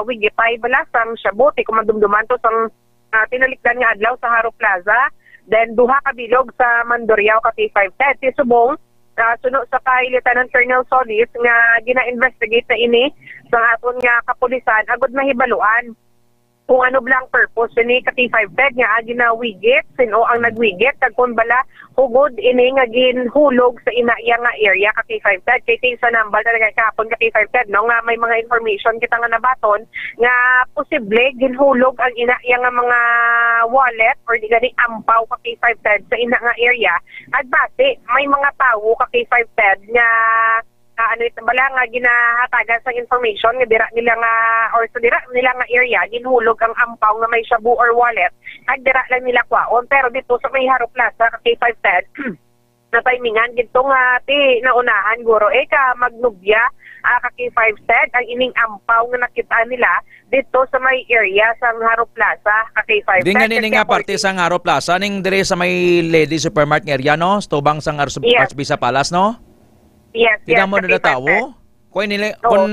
wigitay bala sang shabu, ti kung madumduman to sang, ah, tinalikdan nga adlaw sa Jaro Plaza, then duha ka bilog sa Mandurriao ka K five Ted. Ti subong, ah, suno sa kay Lieutenant Colonel Solis nga gina-investigate na ini sa aton nga kapulisan agud mahibaluan kung ano bala ang purpose sini ka K five Ted nga agi na wigit, sin-o ang nagwigit, kag kung bala hugod ini nga ginhulog sa ina iya nga area ka K five Ted. Kay ti sa nambal talaga kahapon ka K five Ted, no, nga may mga information kita nga nabaton nga posible ginhulog ang ina iya nga mga wallet or di gani ampaw ka K five Ted sa ina nga area. At base, may mga tawo ka K five Ted nga ah, ano ito bala nga ginahatagan sang information nga dira nila nga, or sa dira nila nga area, ginhulog ang ampaw nga may shabu or wallet, kag dira lang nila kwaon. Pero dito sa may Jaro Plaza, ka K five Ted, natimingan gid to nga ti naunahan guro, eh, ka magnubya, ah, ka K five Ted, ang ining ampaw nga nakita nila dito sa may area sa Jaro Plaza, ka K five Ted. Di nga nini nga parte sa Jaro Plaza, ning dire sa may Lady Supermart nga area, no? Sa tubang sa Ars-, Yes. Archbishop Palace, no? Yes, yes, Tignan mo na ka K five Ted. Tawo. Kung nila, Oo. Kung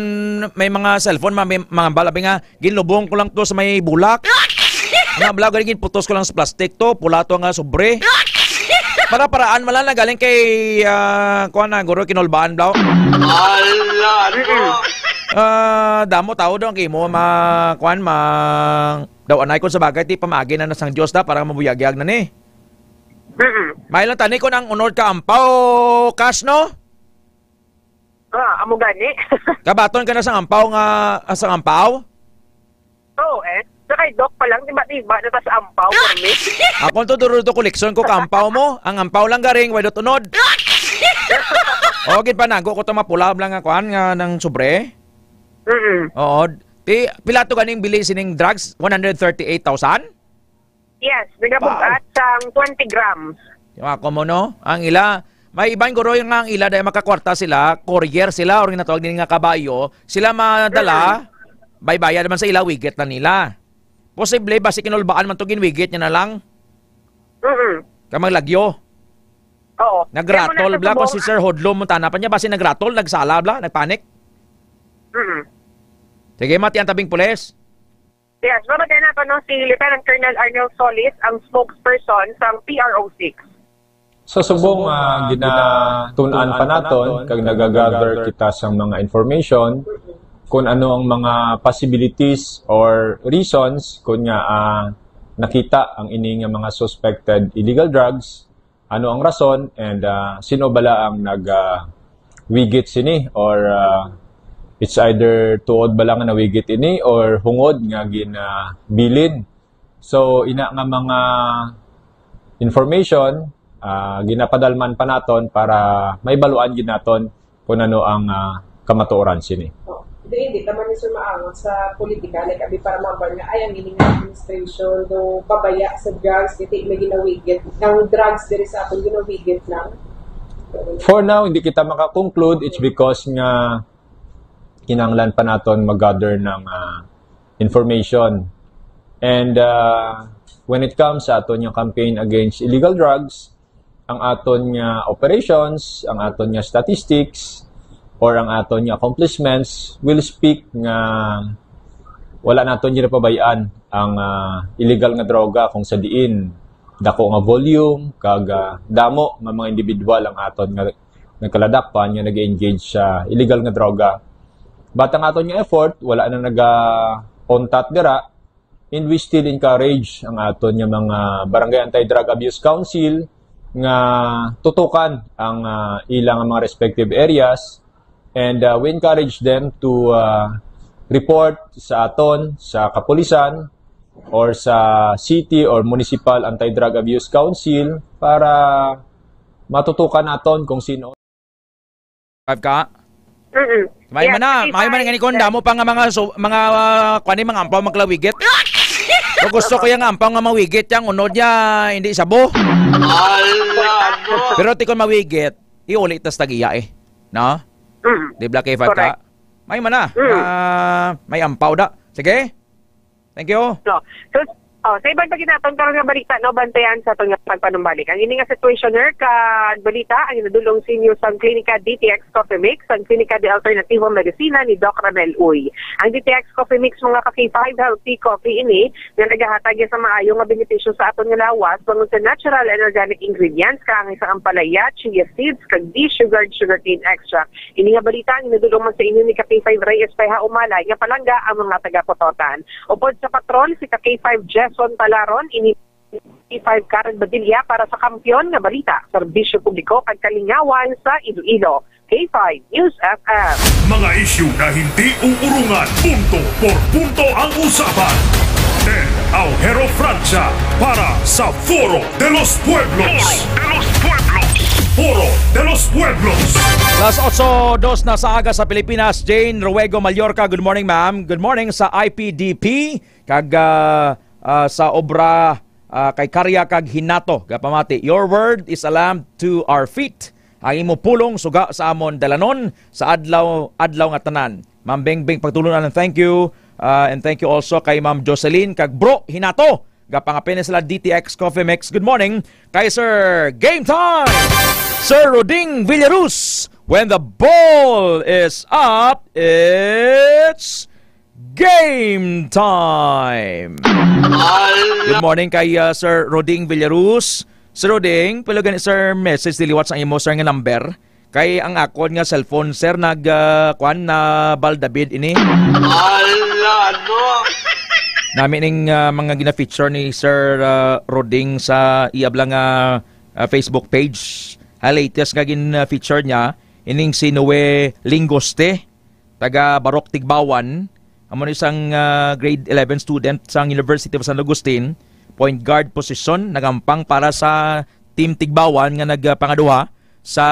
may mga cellphone, ma-, may mga bala, nga, ginlubong ko lang to sa may bulak. Nga bala, galing putos ko lang sa plastic to, pula to nga sobre. Para paraan, mala na galing kay, ah, kuwan na, guro, kinulbaan, bla. Ala, no. Ah, damo tao daw ang imo, ma, kuwan, ma, daw anay ko sa bagay, ti pamagi na na sang Diyos da, para mabuyagyag na ni. Mm-mm. May lang tani kung ang unod ka ampaw, cash, no? Ah, amo gani. Kabaton ka na sa ampaw nga, ah, sa ampaw? Oo, eh. Sa kay Doc pa lang, tiba-tiba na ta sa ampaw, permi. Ako to, duro to, koleksyon ko ka ampaw mo. Ang ampaw lang garing, way dot unod. O, gid panago ko to mapula lang nga kuan nga nang sobre. Mm-mm. Oo. Ti, pila to ganing bili sining drugs? One hundred thirty-eight thousand? Yes, nagabugat Wow. sang twenty grams. Yung ako mo, no? Ang ila, may iban guro yung nga ang ila dahil makakwarta sila, courier sila, or yung natawag din nga kabayo, sila madala, Mm. may bayad naman sa ila, wigit na nila. Posible, basi kinulbaan man to, ginwigit niya na lang. Mm-mm. Ka maglagyo. Oo. Nagratol, Kaya mo bla, nasa kung si Subong, Sir Hodlo, mo tana pa niya, basi nagratol, nagsala, bla, nagpanic. Mm. Sige, Mati, ang tabing pulis. Yes, mabati na to, no, si Lieutenant Colonel Arnel Solis, ang spokesperson sang P R O six. Sa subong, ah, ginatun-an pa naton kag nagagather kita sang mga information kung ano ang mga possibilities or reasons kung nga, ah, nakita ang ini nga mga suspected illegal drugs, ano ang rason, and, ah, sino bala ang nag, ah, wigit sini, or, ah, it's either tuod bala nga nawigit ini or hungod nga ginabilin. So, ina nga mga information, ah, ginapadalman pa naton para maibaluan gid naton kung ano ang, ah, kamatuoran sini. Oh, di, hindi naman ni Sir maangot sa politika, like, abi para makuan nga, ay, ang ining administration do pabaya sa drugs, kay may ginawigit. Ang drugs diri sa aton ginawigit lang. For now, hindi kita maka-conclude. It's because nga kinahanglan pa naton mag-gather ng, ah, information. And, ah, when it comes sa aton nga campaign against illegal drugs, ang aton nga operations, ang aton nga statistics, or ang aton nga accomplishments will speak nga wala naton ginapabayaan ang, ah, illegal nga droga kung sa diin dako nga volume kag, ah, damo nga mga individual ang aton nga nagkaladakpan nga nag-engage sa illegal nga droga. But ang aton nga effort, wala na naga-untat dira, and we still encourage ang aton nga mga Barangay Anti-Drug Abuse Council nga tutukan ang, ah, ilang mga respective areas, and, ah, we encourage them to, ah, report sa aton sa kapulisan or sa city or municipal anti-drug abuse council para matutukan naton kung sino. Five ka? Mm-mm. May Yeah, man na, may man nga ni kon damo pa nga mga so, mga, ah, kuan ni, mga ampaw magkalawigit. Kung gusto ko yung ampaw nga mawigit, yung unod niya, hindi sabo. Ala, ano? Pero ti kon mawigit, iuli tas tagiya eh. No? Mm. Di bala K five ka? Correct. May man na. Mm. Ah, may ampaw da. Sige. Thank you. No. So, oh, sa iban pa gid naton karon nga balita, no, bantayan sa aton nga pagpanumbalik. Ang ini nga situationer kag balita ang inadulong sa inyo sang Klinika D T X Coffee Mix, ang klinika de alternativo medisina ni Doc Ramel Uy. Ang D T X Coffee Mix, mga ka-K five, healthy coffee ini nga nagahatag sa maayo nga benepisyo sa aton nga lawas bangod sa natural and organic ingredients, kaangay sang ampalaya, chia seeds, kag de-sugared sugarcane extract. Ini nga balita ang inadulong man sa inyo ni ka-K five Rey Espeja Umalay nga palangga ang mga taga-Pototan. Upod sa patron, si ka-K five Jason Talaron, ini K five Karen Badilla para sa Kampiyon nga Balita, Serbisyo Publiko kag Kalingawan sa Iloilo. K five News F M. Mga isyu na hindi uurungan. Punto por punto ang usapan. Ted Aujero Francia para sa Foro de los Pueblos. Foro de los Pueblos. Foro de los Pueblos. Las otso dos na sa aga sa Pilipinas. Jane Ruego Mallorca, good morning, ma'am. Good morning sa I P D P. Kag, ah, ah, sa obra, ah, kay Karya kag Hinato, gapamati. Your word is a lamp to our feet. Ang imo pulong suga sa amon dalanon sa adlaw, adlaw nga tanan. Ma'am Bengbeng Pagtulunan, thank you. Ah, and thank you also kay Ma'am Jocelyn kag Bro Hinato. Gapangapin na sila D T X Coffee Mix. Good morning kay Sir Game Time! Sir Roding Villarus, when the ball is up, it's game time! Good morning kay, ah, Sir Roding Villarus. Sir Roding, pwede gani, sir, message diliwat sa imo, sir, nga number. Kay ang akon nga cellphone, sir, nag, ah, kwan, na baldabid ini. Ala, ano? Nami ning, ah, mga gina-feature ni Sir, ah, Roding sa iya bala nga, ah, Facebook page. Ang latest nga gin-feature niya, ining si Noe Lingoste, taga Barok, Tigbawan. Amo ni isang, ah, grade eleven student sang University of San Agustin, point guard position, nagampang para sa Team Tigbawan nga nagpangaduha sa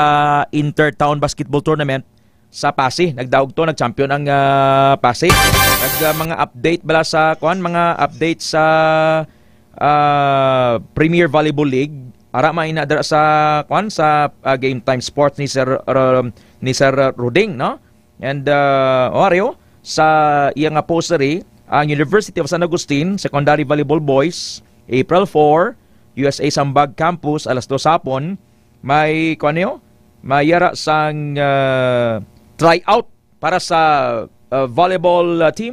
Intertown Basketball Tournament sa Passi. Nagdaog to, nag-champion ang, ah, Passi. Nag, ah, mga update bala sa, kuan, mga update sa, ah, Premier Volleyball League. Ara, maina dira sa, kuan, sa, ah, Game Time Sports ni Sir, ah, ni Sir Roding, no? And, ah, o, ari, o, sa iya nga poster, ang University of San Agustin Secondary Volleyball Boys, April four, U S A Sambag Campus, alas dos hapon, may, kuwan niyo, may yara sang, ah, tryout para sa uh, volleyball, uh, team.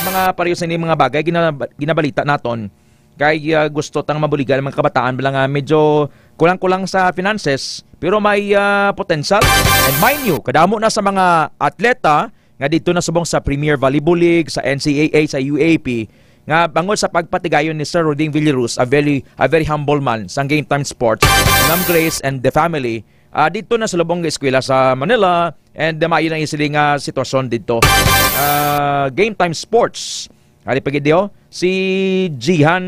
Yung mga pareho sa ining mga bagay, ginab-, ginabalita naton. Kay, uh, gusto tang mabuligan ang mga kabataan bala nga medyo kulang-kulang sa finances, pero may, uh, potential. And mind you, kadamo na sa mga atleta nga dito na subong sa Premier Volleyball League, sa N C A A, sa U A P, nga bangod sa pagpatigayon ni Sir Roding Villaruz, a very, a very humble man sa Game Time Sports, Ma'am Grace and the family, ah, dito na sa lubong nga eskwela sa Manila, and, ah, maayo na sila nga sitwasyon dito. Ah, Game Time Sports. Ari pa gid, oh, si Jihan,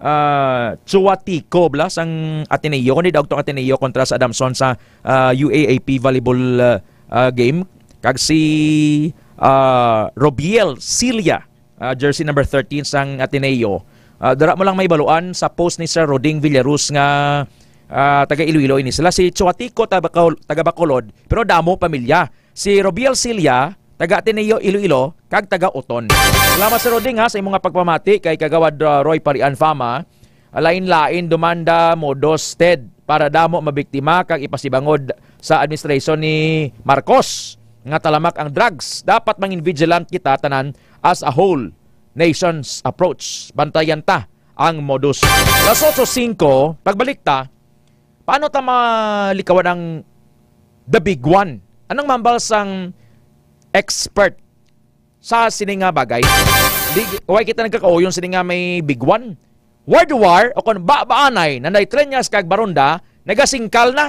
ah, Chuatico, bala, sang Ateneo, kundi daw tong Ateneo kontra sa Adamson sa, ah, U A A P volleyball, ah, ah, game. Kag si, ah, Robiel Cilia, ah, jersey number thirteen sang Ateneo. Ah, dara mo lang may baluan sa post ni Sir Roding Villaruz nga, ah, taga Iloilo ini sila. Si Chuatico, taga Bacol-, taga Bacolod, pero damo pamilya. Si Robiel Cilia, taga Ateneo Iloilo, kag taga Oton. Salamat, Sir Roding, ha, sa imong nga pagpamati kay Kagawad, ah, Roy Parian Fama. Lain-lain demanda modus, Ted, para damo mabiktima kag ipasibangod sa administrasyon ni Marcos nga talamak ang drugs. Dapat mangin vigilant kita tanan as a whole. Nation's approach. Bantayan ta ang modus. Alas otso singko, pagbalik ta, paano ta malikawan ang the big one? Anong mambal sang expert sa sini nga bagay? Di, why kita nagkakauyon sini nga may big one? World War o kon babaanay, Nanay Treñas kag Baronda nagasingkal na.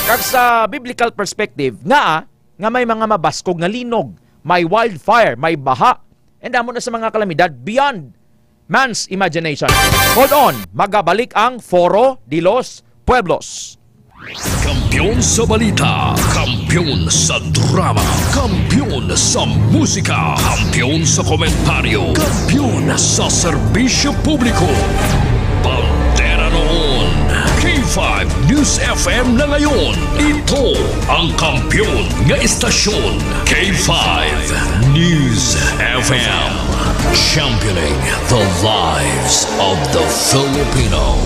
Kag sa biblical perspective, nga, nga may mga mabaskog nga linog, may wildfire, may baha, and amo na sa mga kalamidad beyond man's imagination. Hold on, magabalik ang Foro de los Pueblos. Kampiyon sa balita, kampiyon sa drama, kampiyon sa musika, kampiyon sa komentaryo, kampiyon sa serbisyo publiko. Bandera noon, K five News F M na ngayon. Ito ang kampiyon nga istasyon, K five News F M. Championing the lives of the Filipino.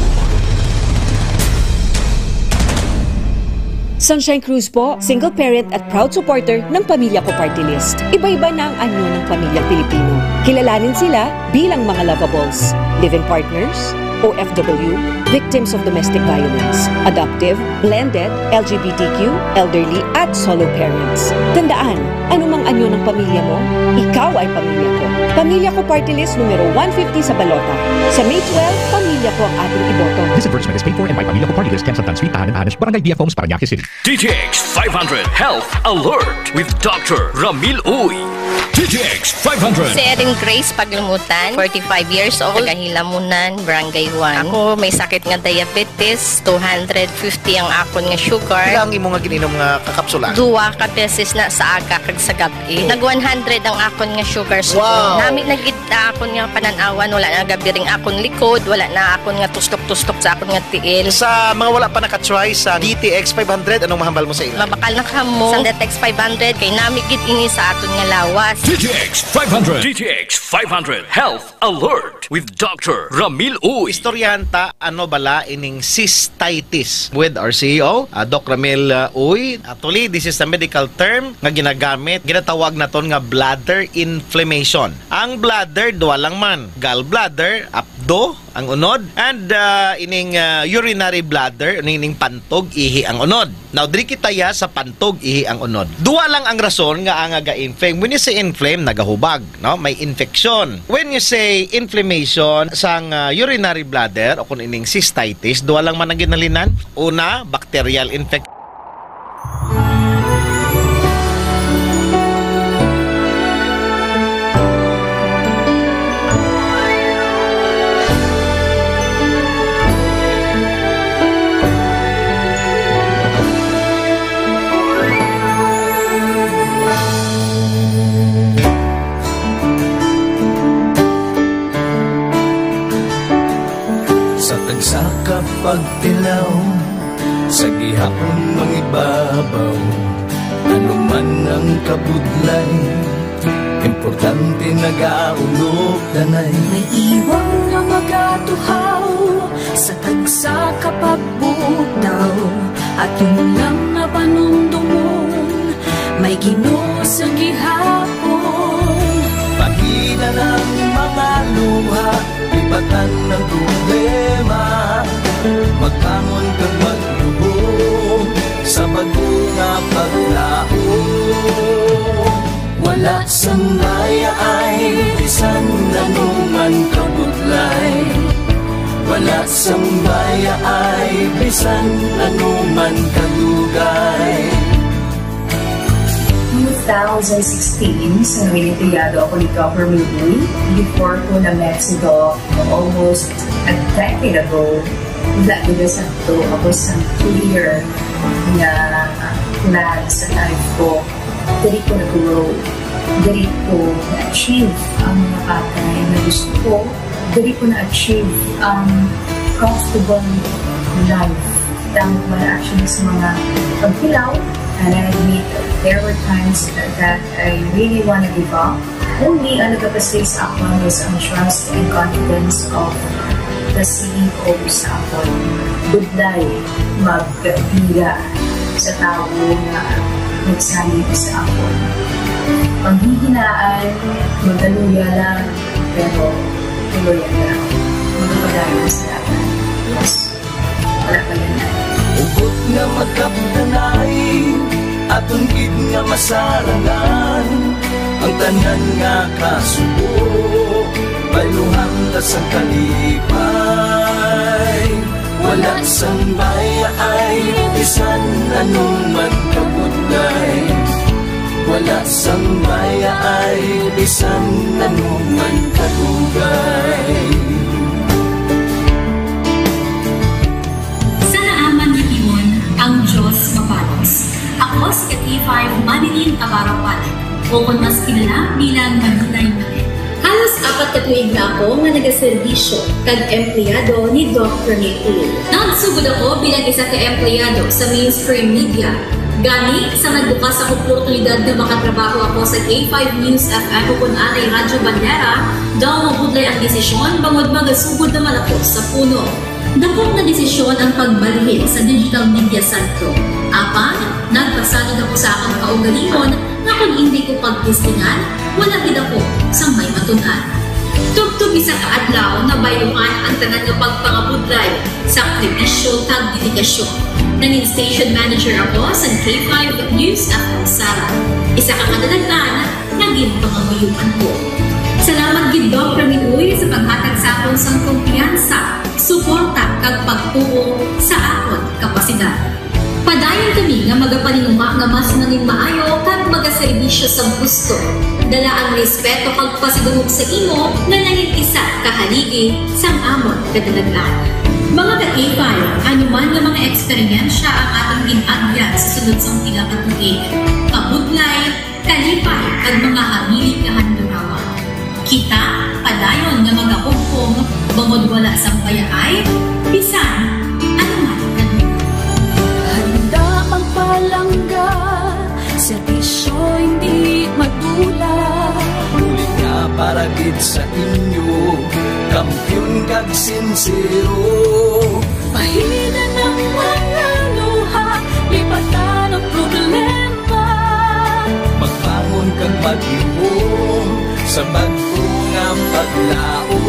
Sunshine Cruz po, single parent at proud supporter ng Pamilya Ko Party List. Iba-iba na ang anyo ng pamilyang Pilipino. Kilalanin sila bilang mga lovables, live-in partners, O F W, victims of domestic violence, adoptive, blended, L G B T Q, elderly, at solo parents. Tandaan, anumang anyo ng pamilya mo, ikaw ay pamilya ko. Pamilya Ko Party List numero one fifty sa balota. Sa May twelve, pamilya ko ang ating iboto. This advertisement is paid for and by Pamilya Ko Party List, Ken Santan Street, Tahanan, Anes, Barangay D F O, Parañaque City. D T X five hundred Health Alert with Doctor Ramil Uy. D T X five hundred. Si Erin Grace Paglumutan, forty-five years old, taga Hilamunan, Barangay one. Ako may sakit nga diabetes, two hundred fifty ang akon nga sugar. Pila ang imo nga gin-inom nga kakapsula? Duwa ka beses na sa aga kag sa gab-i. Nag one hundred ang akon nga sugar subong. Wow! Nami na gid ang akon nga panan-awan, wala na gabi ring akon likod, wala na akon nga tuslok-tuslok sa akon nga tiil. Sa mga wala pa naka-try sa D T X five hundred, anong mahambal mo sa ila? Mabakal na kamo sa D T X five hundred, kay nami gid ini sa aton nga lawas. D T X five hundred. D T X five hundred Health Alert with Doctor Ramil Uy. Istoryahan ta, ano bala ining cystitis with our C E O, ah, Doc Ramil, ah, Uy. Actually, this is a medical term nga ginagamit, ginatawag naton nga bladder inflammation. Ang bladder, duha lang man, gallbladder, apdo, ang unod, and, ah, ining, ah, urinary bladder, ining pantog, ihi ang unod. Now, diri kita ya sa pantog, ihi ang unod. Duha lang ang rason nga ang ga-inflame. When you say inflame, nagahubag, no? May infection. When you say inflammation sang, ah, urinary bladder o kung ining cystitis, duha lang man ang ginhalinan. Una, bacterial infection. Sa tagsa ka pagtilaw, sa gihapon mangibabaw, ano man ang kabudlay, importante nagaulog danay. May iwang nga magatuhaw sa tagsa ka pagbutaw, aton lang nga panumdumon, may Ginoo sa gihapon. Ina ng mga luha, lipatan ng problema. Magbangon kag magluhod sa bag-o nga paglaom. Wala sang baya ay bisan anuman kabudlay. Wala sang baya ay bisan anuman kadugay. Two thousand sixteen, sa nangin empleyado ako ni Governor Uy, before ko na-met si Doc almost a decade ago, wala gid sa to ako sa clear nga plan sa life ko. Diri ko nag-grow. Diri ko na-achieve ang mga bagay na gusto ko. Diri ko na-achieve ang comfortable life. Damo man actually sa mga paghilaw, and I admit there were times that I really wanna give up. Only ang nagapastay sa akon was ang trust and confidence of the C E O sa akon. Budlay magpila sa tawo nga nagsalig sa akon. Panghihinaan, magaluya lang, pero tuloy lang. Magpadayon sa dapat. Yes. Wala pa yan. Hugot nga magkapdanay, aton gid nga masarangan ang tanan nga kasubo. Bayluhan ta sang kalipay, wala sang baya ay bisan anuman kabudlay. Wala sang baya ay bisan anuman kadugay. Sa naaman nga tion, ang Diyos mabalos. Ako si K five Manilyn Navarro Palit, o kon mas kilala bilang Manilay Malit. Halos apat ka tuig na ako nga nagaserbisyo kag empleyado ni Doc Ramil Uy. Nagsugod ako bilang isa ka empleyado sa mainstream media. Gani, sa nagbukas ang oportunidad nga makatrabaho ako sa K five News F M o kon anay Radyo Bandera, daw mabudlay ang desisyon bangod magasugod naman ako sa puno. Dako nga desisyon ang pagbalhin sa digital media sentro. Apan, nagpasalig ako sa akon kaugalingon nga kon indi ko pagtestingan, wala gid ako sang may matun-an. Tubtob isa ka adlaw, nabayluhan ang tanan nga pagpangabudlay, sakripisyo, kag dedikasyon. Nangin station manager ako sa K five News F M Sara. Isa ka kadalag-an nga ginpangamuyoan ko. Salamat gid, Doc Ramil Uy, sa paghatag sa akon sang kumpiyansa, suporta, kag pagtuo sa akon kapasidad. Padayon kami nga magapaninguha nga mas nangin maayo kag magaserbisyo sa gusto, dala ang respeto kag pasidungog sa imo nga nangin isa ka haligi sang amon kadalag-an. Mga ka-K five, ano man nga mga eksperyensya ang aton gin-agyan sa sunod sang pila ka tuig, kabudlay, kalipay, kag mga hamilit nga handurawan. Kita padayon nga magahugpong bangod wala sang bayaay bisan ano man kadugay. Handa magpalangga, serbisyo hindi madula. Bulig nga para gid sa inyo, kampiyon kag sinsero. Pahinan ang mga luha, lipatan ang problema. Magbangon kag maghihom sa bag-o nga paglaom.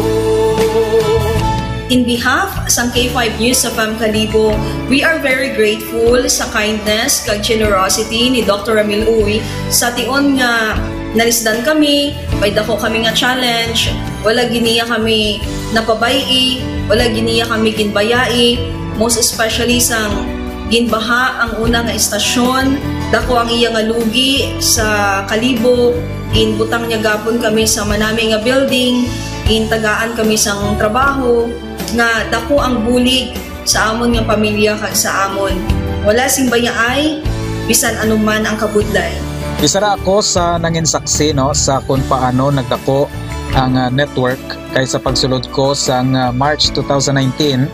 In behalf sang K five News F M Kalibo, we are very grateful sa kindness kag generosity ni Doctor Ramil Uy. Sa tion nga nalisdan kami, may dako kami nga challenge, wala gid niya kami napabay-i, wala gid niya kami ginbayai, most especially sang ginbaha ang una nga istasyon, dako ang iya nga lugi sa Kalibo, ginbutang niya gapon kami sa manami nga building, gintagaan kami sang trabaho, nga dako ang bulig sa amon nga pamilya kag sa amon. Wala sing bayaay, bisan ano man ang kabudlay. Isa ra ako sa nangin saksi, no, sa kung paano nagdako ang, ah, network kay sa pagsulod ko sang, ah, March two thousand nineteen,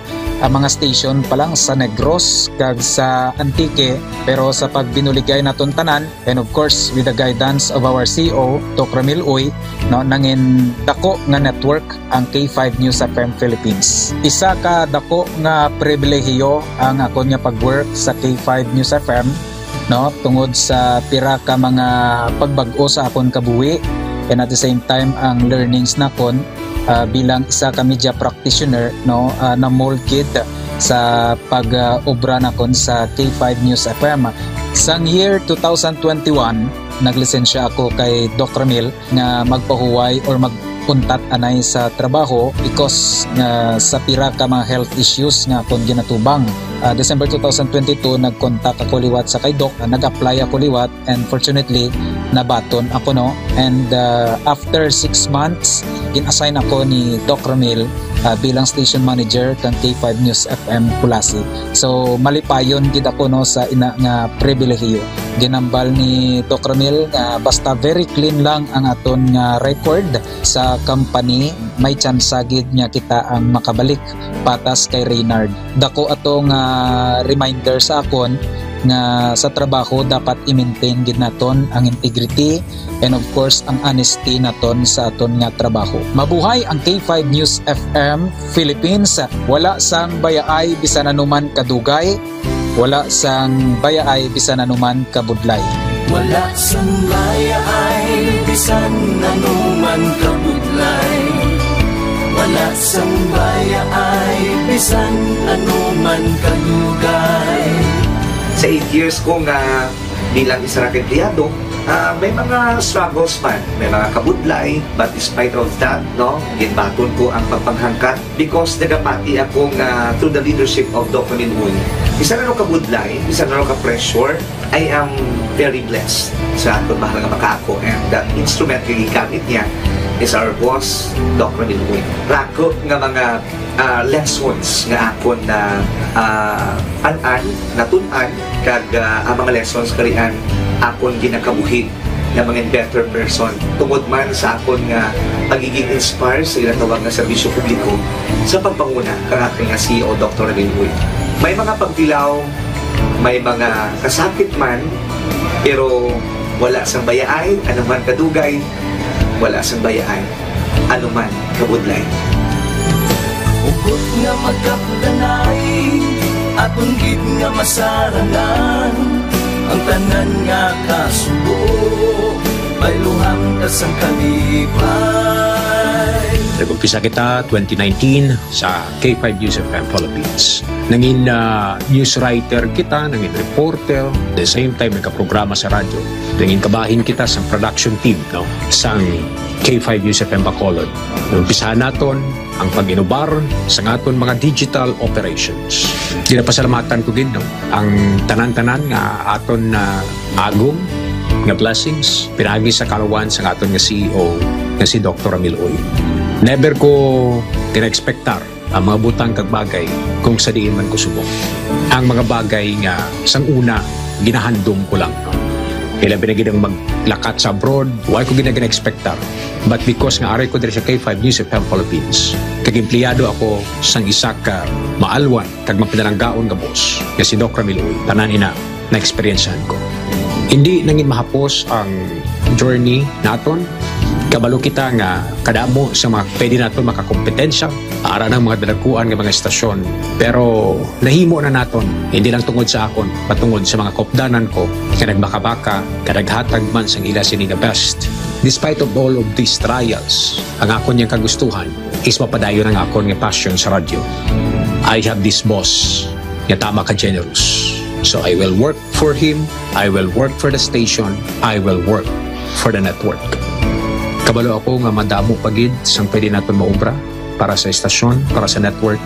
ang mga station pa lang sa Negros kag sa Antique, pero sa pagbinuligay naton tanan, and of course, with the guidance of our C E O, Doc Ramil Uy, no, nangin dako nga network ang K five News F M Philippines. Isa ka dako nga pribilehiyo ang akon nga pag-work sa K five News F M, no, tungod sa pira ka mga pagbag-o sa akon kabuhi, and at the same time ang learnings nakon, ah, bilang isa ka media practitioner, no, ah, na-mold gid sa pag, ah, obra nakon sa K five News F M. Sang year two thousand twenty-one, naglisensya ako kay Doc Ramil nga magpahuway or mag-untat anay sa trabaho because nga sa pira ka mga health issues nga akon ginatubang. Ah, December two thousand twenty-two, nag-contact ako liwat sa kay Doc, ah, nag-apply ako liwat, and fortunately, nabaton ako, no. And, ah, after six months, gin-assign ako ni Doc Ramil, ah, bilang station manager kang K five News F M Culasi. So, malipayon gid ako, no, sa ina nga pribilehiyo. Ginambal ni Doc Ramil nga basta very clean lang ang aton nga record sa company, may tsansa gid nga kita ang makabalik patas kay Reynard. Dako ato nga reminder sa akon nga sa trabaho dapat i-maintain gid naton ang integrity and of course ang honesty naton sa aton nga trabaho. Mabuhay ang K five News F M Philippines. Wala sang bayaay bisan anuman kadugay, wala sang bayaay bisan anuman kabudlay. Wala sang bayaay bisan anuman kabudlay. Wala sang bayaay bisan anuman kadugay. Sa eight years ko nga bilang isa ra ka empleyado, ah, may mga struggles man, may mga kabudlay, but despite of that, no, ginbaton ko ang pagpanghangkat because nagapati ako nga through the leadership of Doc Ramil Uy, bisan ano ka budlay, bisan ano ka pressure, I am very blessed sa akon mahal nga makaako, and the instrument nga gigamit niya is our boss, Doc Ramil Uy. Rako nga mga, ah, lessons nga akon na, ah, an-an, natun-an, kag, ah, ang mga lessons karian akon ginakabuhi nga mga better person tungod man sa akon nga pagiging inspire sa ginatawag nga serbisyo publiko sa pagpanguna kang aton nga C E O, Doctor Ramil Uy. May mga pagtilaw, may mga kasakit man, pero wala sang bayaay, ano man kadugay, wala sang bayaay, ano man kabudlay. Hugot nga magkapdanay, aton gid nga masarangan ang tanan nga kasubo, bayluhan ta sang kalipay. Nag-umpisa kita twenty nineteen sa K five News F M Philippines. Nangin, ah, news writer kita, nangin reporter, the same time nagkaprograma sa radyo. Nangin kabahin kita sa production team, no, sang K five News F M Bacolod. Umpisahan naton ang pag-inubar sa aton mga digital operations. Ginapasalamatan ko gid, no, ang tanan-tanan nga aton na agom nga blessings pinaagi sa kaluwan sa aton nga C E O nga si Doctor Ramil Uy. Never ko gina-expectar ang mga butang kag bagay kung sa diin man ko subong. Ang mga bagay nga sang una, ginahandom ko lang. Ilabi na gid ang maglakat sa abroad, wa ko gid na gina-expectar. But because nga ari ko diri sa K five News F M Philippines, kag empleyado ako sang isa ka maalwan kag mapinalanggaon nga boss, nga si Doc Ramil Uy, tanan ina na-eksperyensyahan ko. Hindi nangin mahapos ang journey naton. Kabalo kita nga kadamo sa mga pwede naton makakompetensya, ara ng mga dalakuan nga mga estasyon. Pero nahimo na naton, hindi lang tungod sa akon, patungod sa mga kopdanan ko nga nagbakabaka, nga naghatag man sang ila sini nga best. Despite of all of these trials, ang akon yang kagustuhan is mapadayon ang akon nga passion sa radyo. I have this boss nga tama ka generous. So I will work for him, I will work for the station, I will work for the network. Kabalo ako nga madamo pa gid sang pwede naton maobra para sa estasyon, para sa network,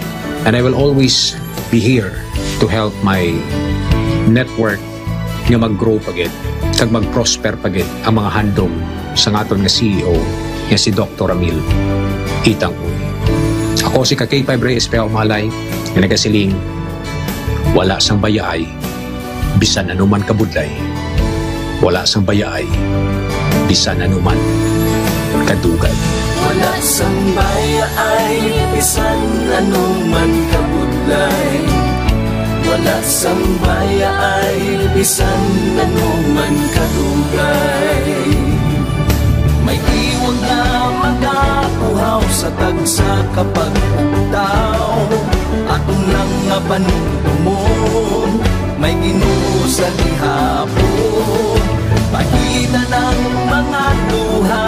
and I will always be here to help my network nga mag-grow pa gid kag mag-prosper pa gid ang mga handom sa aton nga C E O nga si Doctor Ramil Itang Uy. Ako si ka K five Reyes Pea Umalay nga nagasiling, wala sang bayaay bisan anuman kabudlay, wala sang bayaay bisan anuman kadugay. Wala sang bayaay bisan anuman kabudlay, wala sang bayaay bisan anuman kadugay. May tiwag nga magauhaw sa tagsa ka pagpugtaw. Aton lang nga panumdumon, may Ginoo sa gihapon. Pahita ng mga luha,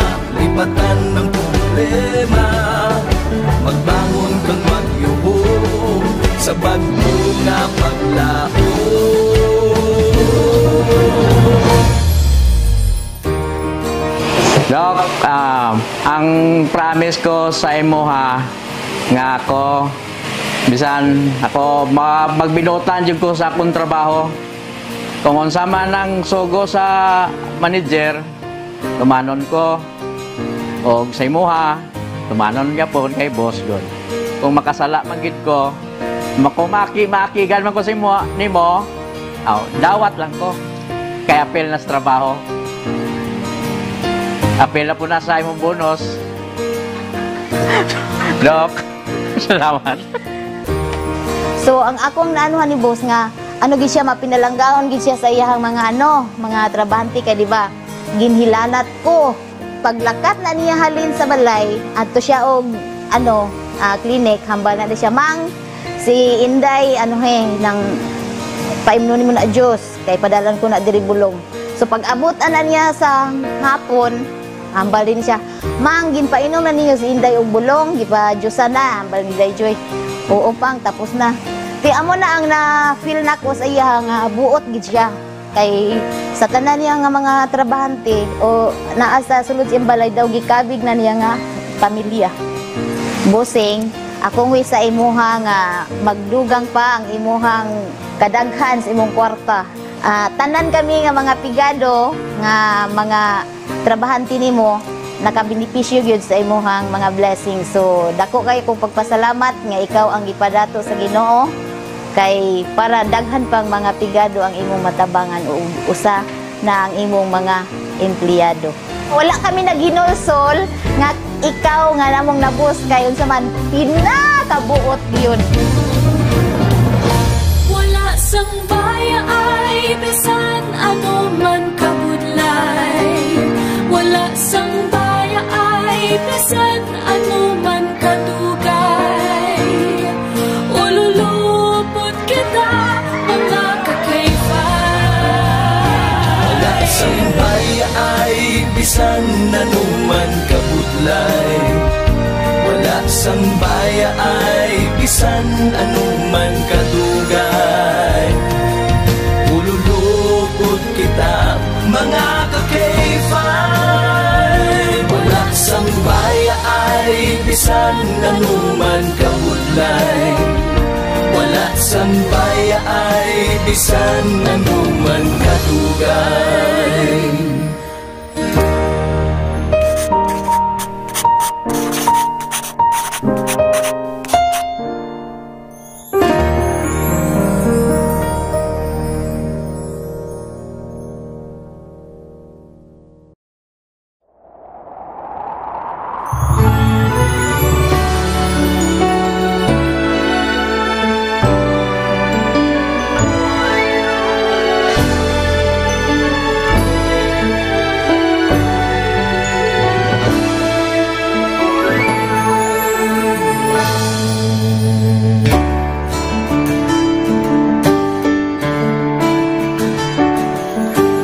Sa bag-o nga paglaom. Doc, ah, ang promise ko sa imo, ha, nga ako, bisan ako, ma-, magbinuotan jud ko sa akong trabaho. Kung unsa man ang sugo sa manager, tumanon ko. Og sa imuha, tumanon gyapon kay boss gud. Kung makasala man gid ko, makumaki-makigan man ko sa imo, nimo, aw, dawat lang ko. Kay apil na sa trabaho. Apil na po na sa imong bonus. Doc, salamat. So, ang akong naanuhan ni boss nga, ano gid siya, mapinalanggaon gid siya sa iyahang mga, ano, mga trabahante kay, di ba, ginhilanat ko. Paglakat na niya halin sa balay, adto siya og, ano, ah, clinic, hambal na siya, "Mang, si Inday, ano he, nang paimnon nimo na juice, kay padalan ko na diri bulong." So, pag-abot ana niya sa hapon, hambal din siya, "Mang, ginpainom na ninyo si Inday og bulong, gipa-juicean na," hambal ni Day Joy. "Oo, Pang, tapos na." Kay amo na ang na-feel nako sa iya nga buot gid siya. Kay sa tanan niya nga mga trabahante o naa sa sulod sa iyang balay daw, gikabig na niya nga pamilya. Bossing, akong wish sa imuha nga magdugang pa ang imuhang kadaghan sa imong kwarta. Ah, tanan kami nga mga pigado nga mga trabahante nimo, nakabenepisyo gyud sa imuhang mga blessings. So, dako kayo kong pagpasalamat nga ikaw ang gipadato sa Ginoo, kay para daghan pang mga pigado ang imong matabangan o usa na ang imong mga empleyado. Wala kami naghinulsol nga ikaw nga namong nabus kay unsa man pinakabuot gyud. Wala sang baya ay bisan ano man kabudlay. Wala sang baya ay bisan ano man kadugay. Ululupot kita, mga kakayfa. Wala sang baya ay bisan ano man kabudlay. Wala sang baya ay bisan ano man kadugay. Ululupot kita, mga kakayfa. Wala sang baya ay bisan ano man kabudlay. Wala sang baya ay bisan ano man kadugay.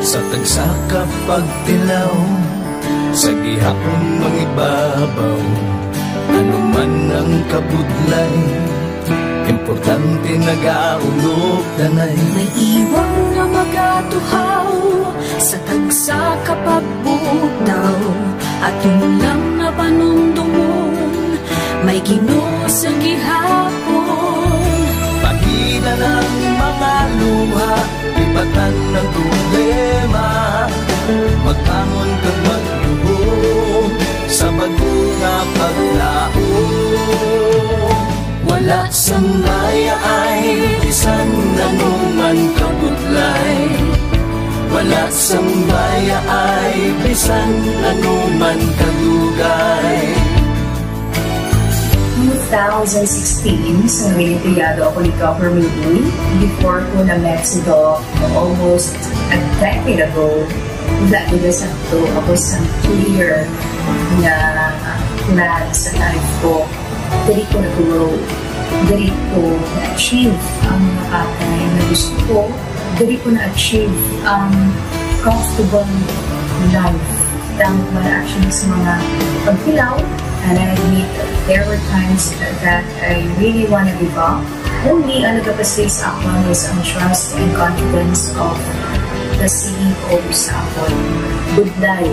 Sa tagsa ka pagtilaw, sa gihapon mangibabaw, ano man ang kabudlay, importante nagaulog danay. May iwang nga magatuhaw sa tagsa ka pagbugtaw, aton lang nga panumdomon, may Ginoo sa gihapon. Pagida ng mga luha, ibatan ng problema, magbangon kag magluhod sa bag-o nga paglaom. Wala sang baya ay bisan ano man kabudlay. Wala sang baya ay bisan ano man kadugay. Two thousand sixteen, sa nag-empleyado ako ni Governor Lee, before ko na-met si Doc almost a decade ago, wala ko na sakto ako sa clear nga plan sa life ko. Diri ko na-grow. Diri ko na-achieve ang mga bagay na gusto ko. Diri ko na-achieve ang comfortable life. Damo ko na-achieve sa mga pagtilaw. And I admit, there were times that I really wanna give up. Only ang nagapastig sa akon is ang trust and confidence of the C E O sa akon. Budlay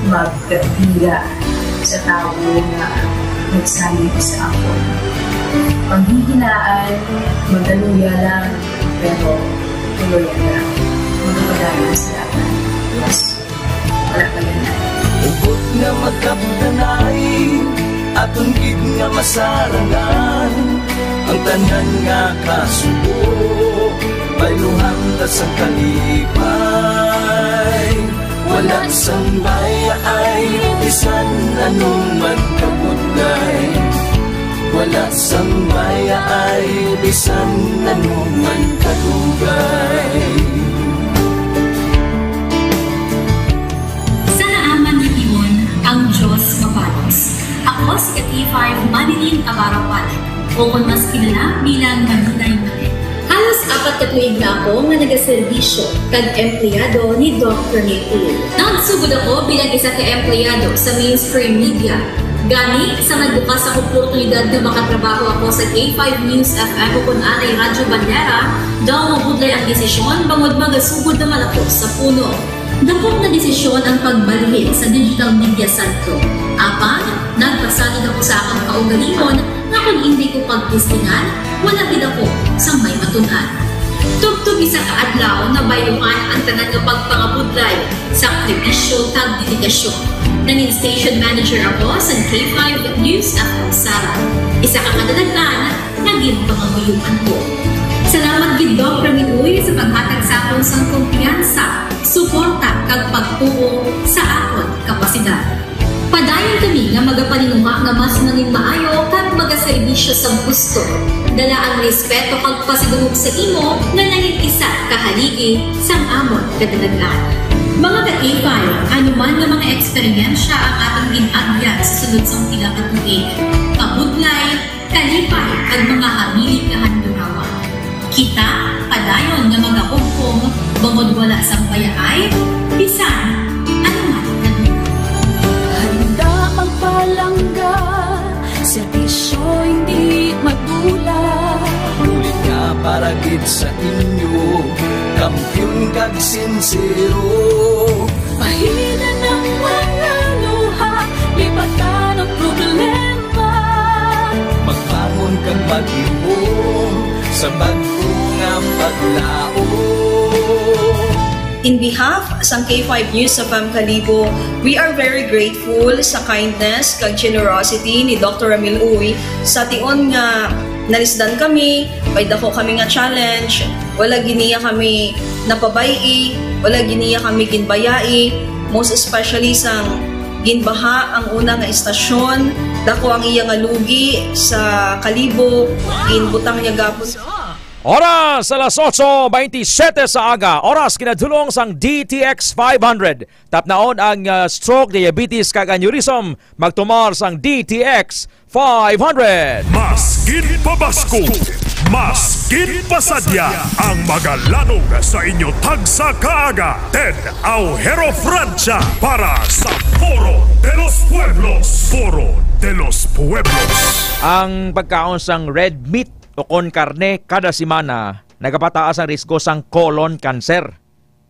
magkapila sa tawo nga nagsalig sa akon. Panghihinaan, magaluya lang, pero tuloy na. Magpadayon sa dapat. Yes. Wala pa yan. Hugot nga magkabtanay, aton gid nga masarangan. Ang tanan nga kasubo, bayluhan ta sa kalipay. Wala sang bayaay, bisan anong man kabudlay. Wala sang bayaay, bisan anong man kadugay. Sa naaman nga tion, ang Diyos mabalos. Ako si K five Manilyn Abarapan, o kon mas kilala bilang Manilay Manet. Halos apat ka tuig na ako nga nagaserbisyo kag empleyado ni Doc Rene Uy. Nagsugod ako bilang isa ka empleyado sa mainstream media. Gani, sa nagbukas ang oportunidad nga makatrabaho ako sa K five News F M o kon anay Radyo Bandera, daw mabudlay ang desisyon bangod magasugod naman ako sa puno. Dakop nga desisyon ang pagbalhin sa digital media santo. Apan, nagpasalig ako sa akon kaugalingon nga kon indi ko pagtistingan, wala gid ako sang may matun-an. Tubtob isa ka adlaw, nabayluhan ang tanan nga pagpangabudlay, sakripisyo, kag dedikasyon. Nangin station manager ako sa K five News F M Sara, isa ka kadalagan nga ginpangamuyoan ko. Salamat gid, Doc Rene Uy, sa paghatag sa akon sang kumpiyansa, suporta, kag pagtuo sa akon kapasidad. Padayon kami nga magapaninguha nga mas nangin maayo kag magaserbisyo sa gusto. Dala ang respeto kag pasidungog sa imo nga nangin isa ka haligi sang amon kadalagan. Mga ka-K five, ano man nga mga eksperyensya ang atong gin-agyan sa sulod sang pila ka tuig, kabudlay, kalipay, kag mga hamili nga handurawan. Kita padayon nga magahugpong bangod wala sang bayaay, bisan ano man nga lugar. Handa magpalangga, serbisyo hindi madula. Bulig nga para gid sa inyo, kampiyon kag sinsero. Pahina ng mga luha, lipatan ang problema. Magbangon kag maghimom sa bag-o nga paglaom. In behalf sang K five News F M Kalibo, we are very grateful sa kindness kag generosity ni Doctor Ramil Uy. Sa tion nga nalisdan kami, may dako kami nga challenge, wala gid niya kami napabay-i, wala gid niya kami ginbayai, most especially sang ginbaha ang una nga istasyon, dako ang iya nga lugi sa Kalibo, ginbutang niya gapon. Oras, alas otso bentisiete sa aga. Oras kinadulong sang D T X five hundred. Tapnaon ang, ah, stroke, diabetes, kag aneurysm. Magtumar sang D T X five hundred. Mas ginpabaskog, mas ginpasadya ang magalanog sa inyo tagsa ka aga. Ted Aujero Francia para sa Foro de los Pueblos. Foro de los Pueblos. Ang pagkaon sang red meat o kon karne kada semana nagapataas ang risgo sang colon cancer.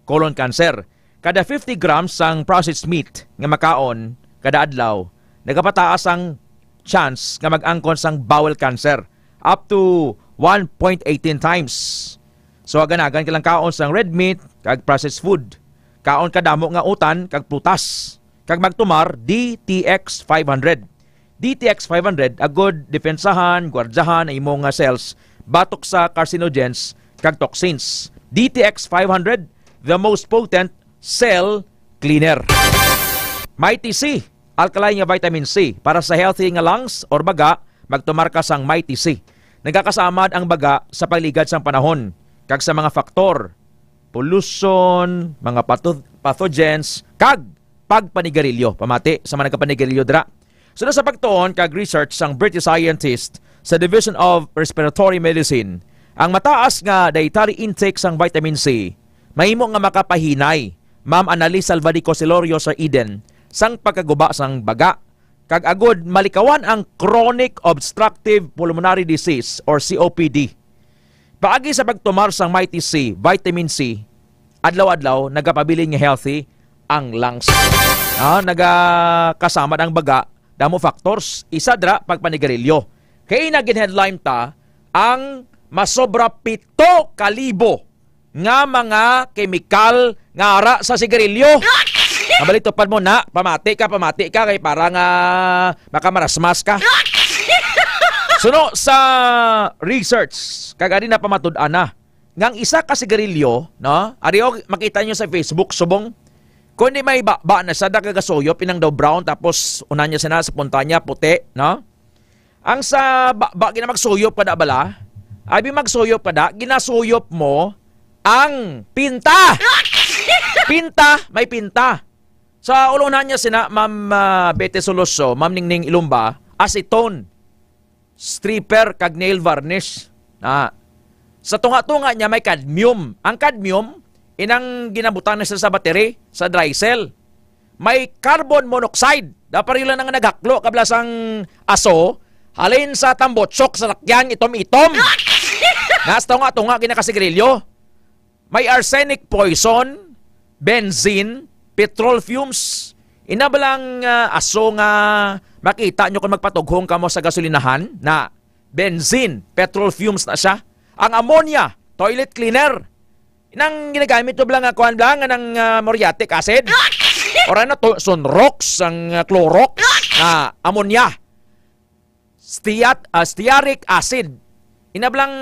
Colon cancer. Kada fifty grams sang processed meat nga makaon kada adlaw, nagapataas ang chance nga mag-angkon sang bowel cancer up to one point eighteen times. So, aganagan ka lang kaon sang red meat kag processed food. Kaon ka damo nga utan kag prutas, kag magtumar D T X five hundred. D T X five hundred, a good depensahan, gwardiyahan ang imo nga cells batok sa carcinogens kag toxins. D T X five hundred, the most potent cell cleaner. Mighty C, alkaline nga vitamin C. Para sa healthy nga lungs or baga, magtumar ka sang Mighty C. Nagakasamad ang baga sa pagligad sang panahon kag sa mga faktor, pollution, mga patho-, pathogens, kag pagpanigarilyo. Pamati sa mga nagapanigarilyo dira. Suna sa pagtuon kag research sang British scientist sa Division of Respiratory Medicine, ang mataas nga dietary intake sang vitamin C mahimo nga makapahinay, Ma'am Annalise Salvadico Celorio, Sir Eden, sang pagkaguba sang baga, kag agud malikawan ang chronic obstructive pulmonary disease or C O P D. Paagi sa pagtumar sang Mighty C, vitamin C, adlaw-adlaw nagapabilin nga healthy ang lungs. Ah, nagakasama ang baga, damo factors. Isa dra pagpanigarilyo. Kay nagin headline ta ang masobra pito ka libo nga mga kemikal nga ara sa sigarilyo. Mabalik tupad mo na, pamati ka, pamati ka, kay para nga makamarasmas ka. Suno sa research, kag ari na pamatud-an na, nga ang isa ka sigarilyo, no? Ari, oh, makita nyo sa Facebook, subong, kung di may ba, ba na siya, daga gasuyop, inang daw brown, tapos una niya siya na sa punta niya, puti, no? Ang sa ba, ba, gina magsuyop ka na bala? Abi magsuyop ka na, ginasuyop mo ang pinta. Pinta, may pinta. Sa ulunan niya sina Ma'am, ah, Bete Soloso, Ma'am Ningning Ilumba, acetone, stripper, kag nail varnish. Na, sa tunga-tunga niya may cadmium. Ang cadmium, inang ginabutang na siya sa battery, sa dry cell. May carbon monoxide. Dapat rin lang nga naghaklo, kabla sang aso, halin sa tambotsok sa lakyan, itom-itom. Nas tunga-tunga, ginakasigarilyo. May arsenic poison, benzene, petrol fumes. Ina ba lang, ah, aso nga makita nyo kung magpatughong kamo sa gasolinahan na benzene, petrol fumes na siya? Ang ammonia, toilet cleaner. Nang ginagamit nyo ba lang nga kuhan ba lang nga ng, ah, muriatic acid? Or ano to, Sunrox, ang, ah, Clorox, na ammonia. Steat-, ah, stearic acid. Inablang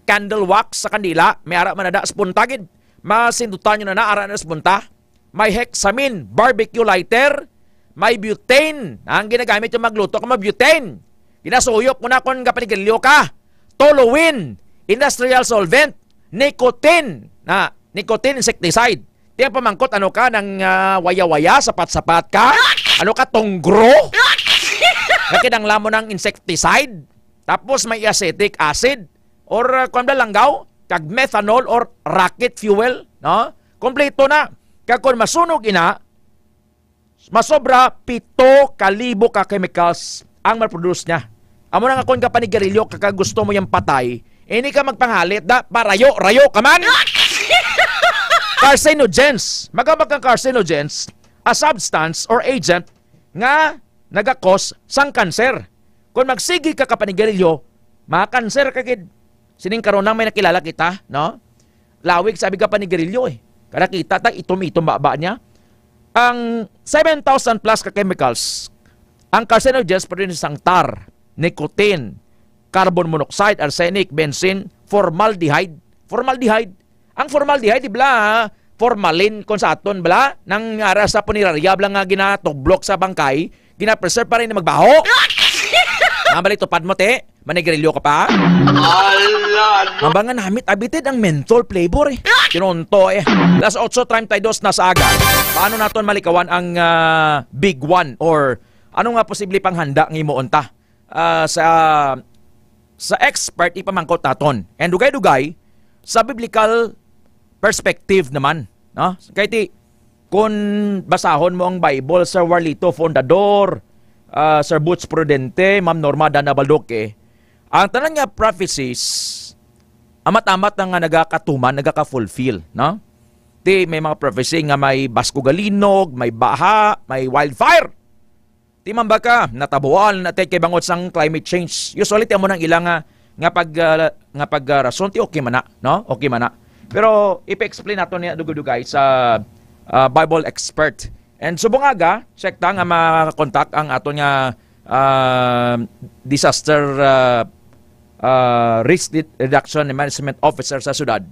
candle wax sa kandila, may ara man nada sa punta gid. Masindutan nyo na na, ara na sa punta. May hexamine, barbecue lighter, may butane. Ang ginagamit yung magluto ka, may butane. Ginasuyop mo na kung kapanigarilyo ka. Toluene, industrial solvent, nicotine, na nicotine insecticide. Di ang pamangkot, ano ka, nang, ah, waya-waya, sapat-sapat ka? Ano ka, tunggro? Nakinanglan mo ng insecticide? Tapos may acetic acid? Or, ah, kwan ba, langgaw? Kag methanol or rocket fuel, no? Kompleto na. Kag kung masunog ina, masobra pito ka libo ka chemicals ang maproduce niya. Amo na nga kung kapanigarilyo ka, ka gusto mo yung patay, hindi ka magpanghalit da, parayo-rayo ka man. Carcinogens. Magabag kang carcinogens, a substance or agent nga nagakos sang kanser. Kung magsigi ka kapanigarilyo, makanser ka gid. Sining karon lang may nakilala kita, no? Lawig sabi ka panigarilyo eh. Kada kita ta itom-itom baba niya. Ang seven thousand plus ka chemicals, ang carcinogens pa rin sang tar, nicotine, carbon monoxide, arsenic, benzene, formaldehyde. Formaldehyde. Ang formaldehyde, di bala, formalin kung sa aton bala, nang ara sa punerarya bala nga ginatublok sa bangkay, ginapreserve pa rin magbaho. Mabalik tupad mo, te. Manigarilyo ka pa? Ala, no. Mabangan namit abited ang menthol flavor eh. Tinonto eh. Las otso treinta y dos na sa aga. Paano naton malikawan ang, ah, big one or ano nga posible pang handa nga himuon ta? Ah, sa, sa expert ipamangkot naton. And dugay-dugay, sa biblical perspective naman, no? Kay ti, kung basahon mo ang Bible, Sir Warlito Fundador, ah, Sir Butch Prudente, Ma'am Norma Dana Baldoque, ang tanan nga prophecies, amat-amat na nga nagakatuman, nagaka-fulfill, no? Ti may mga prophecy nga may basko galinog, may baha, may wildfire. Ti man ba ka natabuan na ti kay bangot sang climate change? Usually, ti amo nang ila nga, nga pag, ah, nga pag, ah, rason, ti okay man na, no? Okay man na. Pero ipa-explain nato niya dugay-dugay sa, ah, Bible expert. And subong aga, check ta nga makakontak ang aton nga, ah, disaster, ah, ah, risk di-, reduction and management officer sa syudad.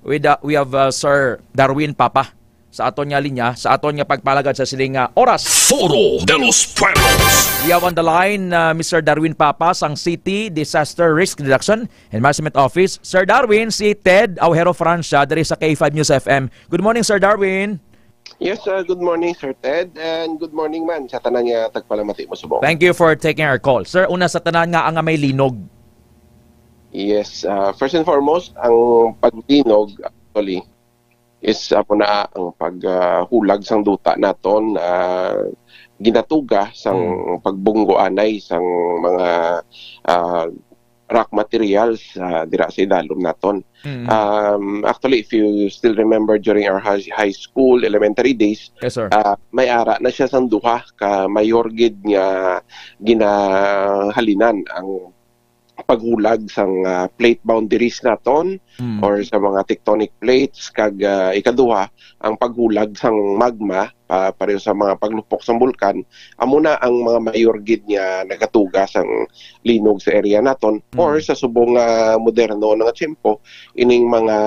With, ah, we have, ah, Sir Darwin Papa sa aton nga linya, sa aton nga pagpalagad sa siling nga oras. Foro de los Pueblos. We have on the line, uh, Mister Darwin Papa sang City Disaster Risk Reduction and Management Office. Sir Darwin, si Ted Aujero Francia diri sa K five News F M. Good morning, Sir Darwin. Yes, uh, good morning, Sir Ted, and good morning man sa tanan nga tagpalamati mo subong. Thank you for taking our call. Sir, una sa tanan nga nga may linog. Yes, uh, first and foremost, ang paglinog actually is amo na ang paghulag sang duta naton, ah, ginatuga sang Hmm. pagbunggo anay sang mga, ah, rock materials, ah, dira sa idalom naton. Mm. Um, actually, if you still remember, during our high, high school, elementary days, Yes, sir. ah, may ara na siya sang duha ka mayor gid nga ginahalinan ang paghulag sang, ah, plate boundaries naton Mm. or sa mga tectonic plates, kag, ah, ikaduha, ang paghulag sang magma, ah, pareho sa mga paglupok sang bulkan. Amo na ang mga mayor gid nga nagatuga sang linog sa area naton, Mm. or sa subong nga moderno na nga tiyempo, ining mga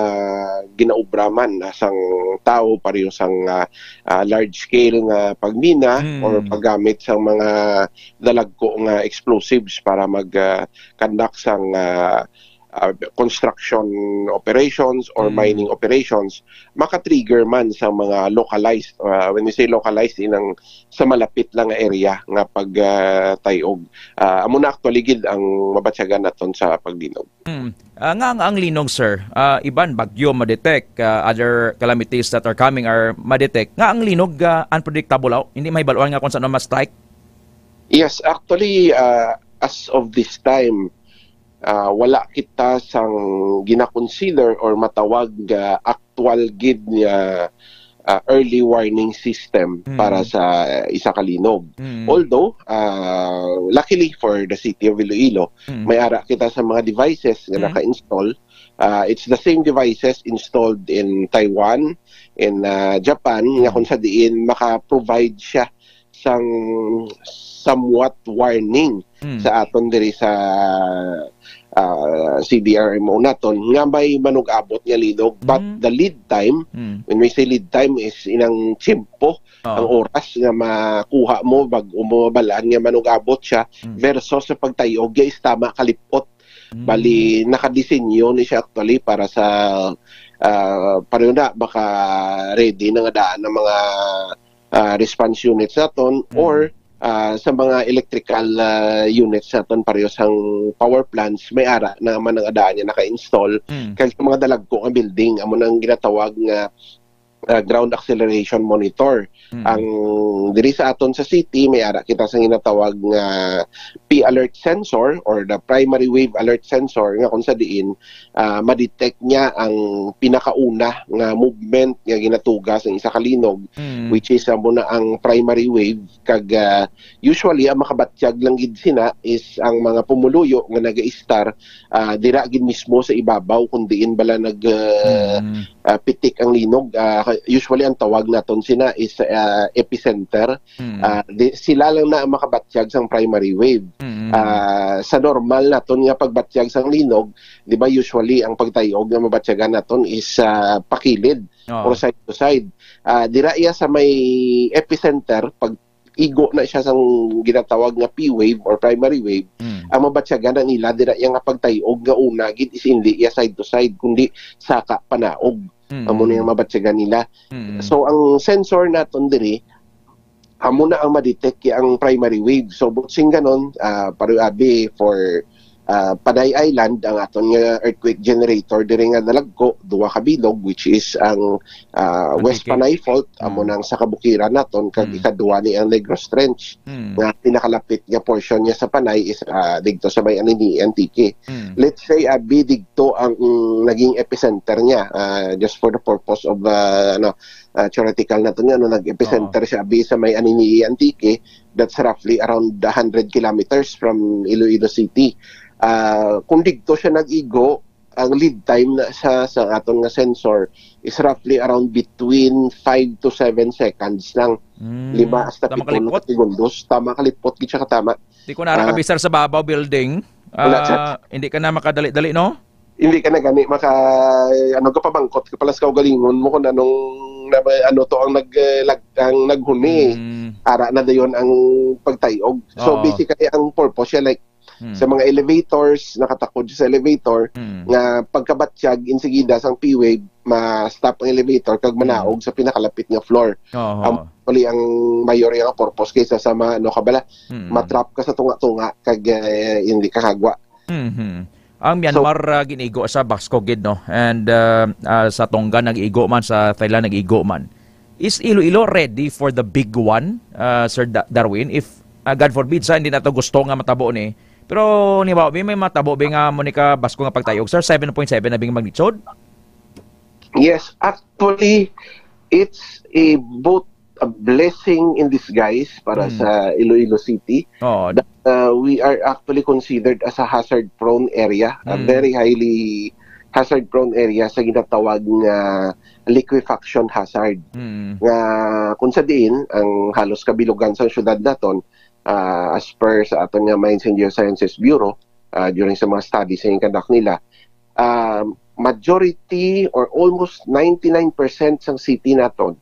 ginaobra man na sang tawo, pareho sang, ah, ah, large scale nga pagmina Mm. or paggamit sang mga dalagko nga explosives para mag, ah, conduct sang, ah, ah, construction operations or Mm. mining operations, maka-trigger man sa mga localized, ah, when we say localized, inang sa malapit lang nga area nga pag, ah, tay-og. Ah, amo na actually gid ang mabatyagan naton sa paglinog. Mm. Ah, nga ang, ang linog, sir, ah, iban bagyo ma-detect, ah, other calamities that are coming are ma-detect. Nga ang linog, ah, unpredictable, aw? Hindi mahibal-an nga kung saan ma-strike? Yes, actually, ah, as of this time, ah, wala kita sang gina-consider or matawag nga aktual gid nga, ah, early warning system Mm. para sa isa ka linog. Mm. Although, ah, luckily for the city of Iloilo, Mm. may ara kita sa mga devices nga Mm. naka-install. Ah, it's the same devices installed in Taiwan, in, ah, Japan, nga Mm. kung sa diin maka-provide siya sang somewhat warning Mm. sa aton diri sa, ah, C D R M O naton nga may manug-abot nga linog. But Mm. the lead time, Mm. when we say lead time, is inang tiyempo, Oo. ang oras nga makuha mo bag-o mo mabalaan nga manug-abot siya Mm. versus sa pagtay-og nga is tama kalipot. Mm. Bali, nakadesinyo ni siya actually para sa, ah, pareho na, baka ready na nga daan ang mga, ah, response units naton Mm. or, ah, sa mga electrical, ah, units naton, pareho sang power plants, may ara na man ang daan nga naka-install. Mm. Kag sa mga dalagko nga building, amo nang ginatawag nga, ah, ground acceleration monitor. Mm. Ang diri sa aton sa city, may ara kita sa ginatawag nga P alert sensor or the primary wave alert sensor, nga kung sa diin, ah, ma-detect niya ang pinakauna nga movement nga ginatuga sang isa ka linog, Mm. which is amo na ang primary wave. Kag, ah, usually, ang makabatyag lang gid sina is ang mga pumuluyo nga nag-istar, ah, dira gid mismo sa ibabaw kung diin bala nag, ah, Mm. ah, pitik ang linog. Ah, usually, ang tawag naton sina is, ah, epicenter. Mm. Ah, di, sila lang na ang makabatyag sang primary wave. Mm. Ah, sa normal naton nga pagbatyag sang linog, di ba, usually ang pagtay-og nga mabatyagan naton is, ah, pakilid Oo. or side to side. Ah, dira iya sa may epicenter, pag igo na siya sang ginatawag nga P wave or primary wave, Mm. ang mabatyagan ang ila dira iya nga pagtay-og nga una gid is hindi iya side to side, kundi saka panaog. Mm. Amo na yung mabatyagan nila. Mm. So, ang sensor naton diri, amo na ang ma-detect kay ang primary wave. So, butsing ganon, ah, pareho abi for, ah, Panay Island, ang aton nga earthquake generator diri nga nalagko, duha ka bilog, which is ang, ah, West Antique. Panay Fault, amo Mm. nang sa kabukiran naton, kag Mm. ikaduha ni ang Negros Trench, Mm. nga pinakalapit nga portion niya sa Panay is, ah, didto sa may Anini, Antique. Mm. Let's say, abi, didto ang, mm, naging epicenter niya, ah, just for the purpose of, ah, ano, ah, theoretical naton nga, no, nag-epicenter Oo. siya abi sa may Anini, Antique, that's roughly around a hundred kilometers from Iloilo City. Ah, kung didto siya nag-igo, ang lead time na sa, sa aton nga sensor is roughly around between five to seven seconds lang. Mm. Lima hasta Tama pito na kalipot. Segundos. Tama kalipot, gid siya katama. Di ko na Ah. nakabisar sa babaw building. Wala, sir. Ah, hindi ka na makadali-dali, no? Hindi ka na gani maka, ano, kapabangkot ka pala sa kaugalingon mo kung anong, na, ano to ang nag, eh, lag-, ang naghuni. Mm. Ara na dayon ang pagtayog. So, Oo. basically, ang purpose siya, like, Mm. sa mga elevators, nakatakod siya sa elevator, Mm. nga pagkabatyag, insigida sang P-wave, ma-stop ang elevator, kag Mm. manaog sa pinakalapit nga floor. Oo. Ang, actually, ang mayor nga purpose kaysa sa ma-, ano ka bala, Mm. ma-trap ka sa tunga-tunga, kag, eh, hindi ka kagwa. Mhm. Ang So, Myanmar, ah, ginigo sa Basco gid, no? And, ah, ah, sa Tonga nag-igo man, sa Thailand nag-igo man. Is Iloilo ready for the big one, ah, Sir Da-, Darwin? If, ah, God forbid, sa hindi nato gusto nga matabo ni, Pero ni ba, may, may matabo ba nga mo ni ka basko nga pagtayog, sir? Seven point seven na bing magnitude? Yes, actually, it's a both a blessing in disguise para Mm. sa Iloilo City. Oo. That, uh, we are actually considered as a hazard-prone area, a Mm. very highly hazard-prone area sa ginatawag nga liquefaction hazard. Mm. Nga kung sa diin ang halos kabilugan sa syudad naton, ah, as per sa aton nga Mines and Geosciences Bureau, ah, during sa mga studies nga conduct nila, ah, majority or almost ninety-nine percent sang city naton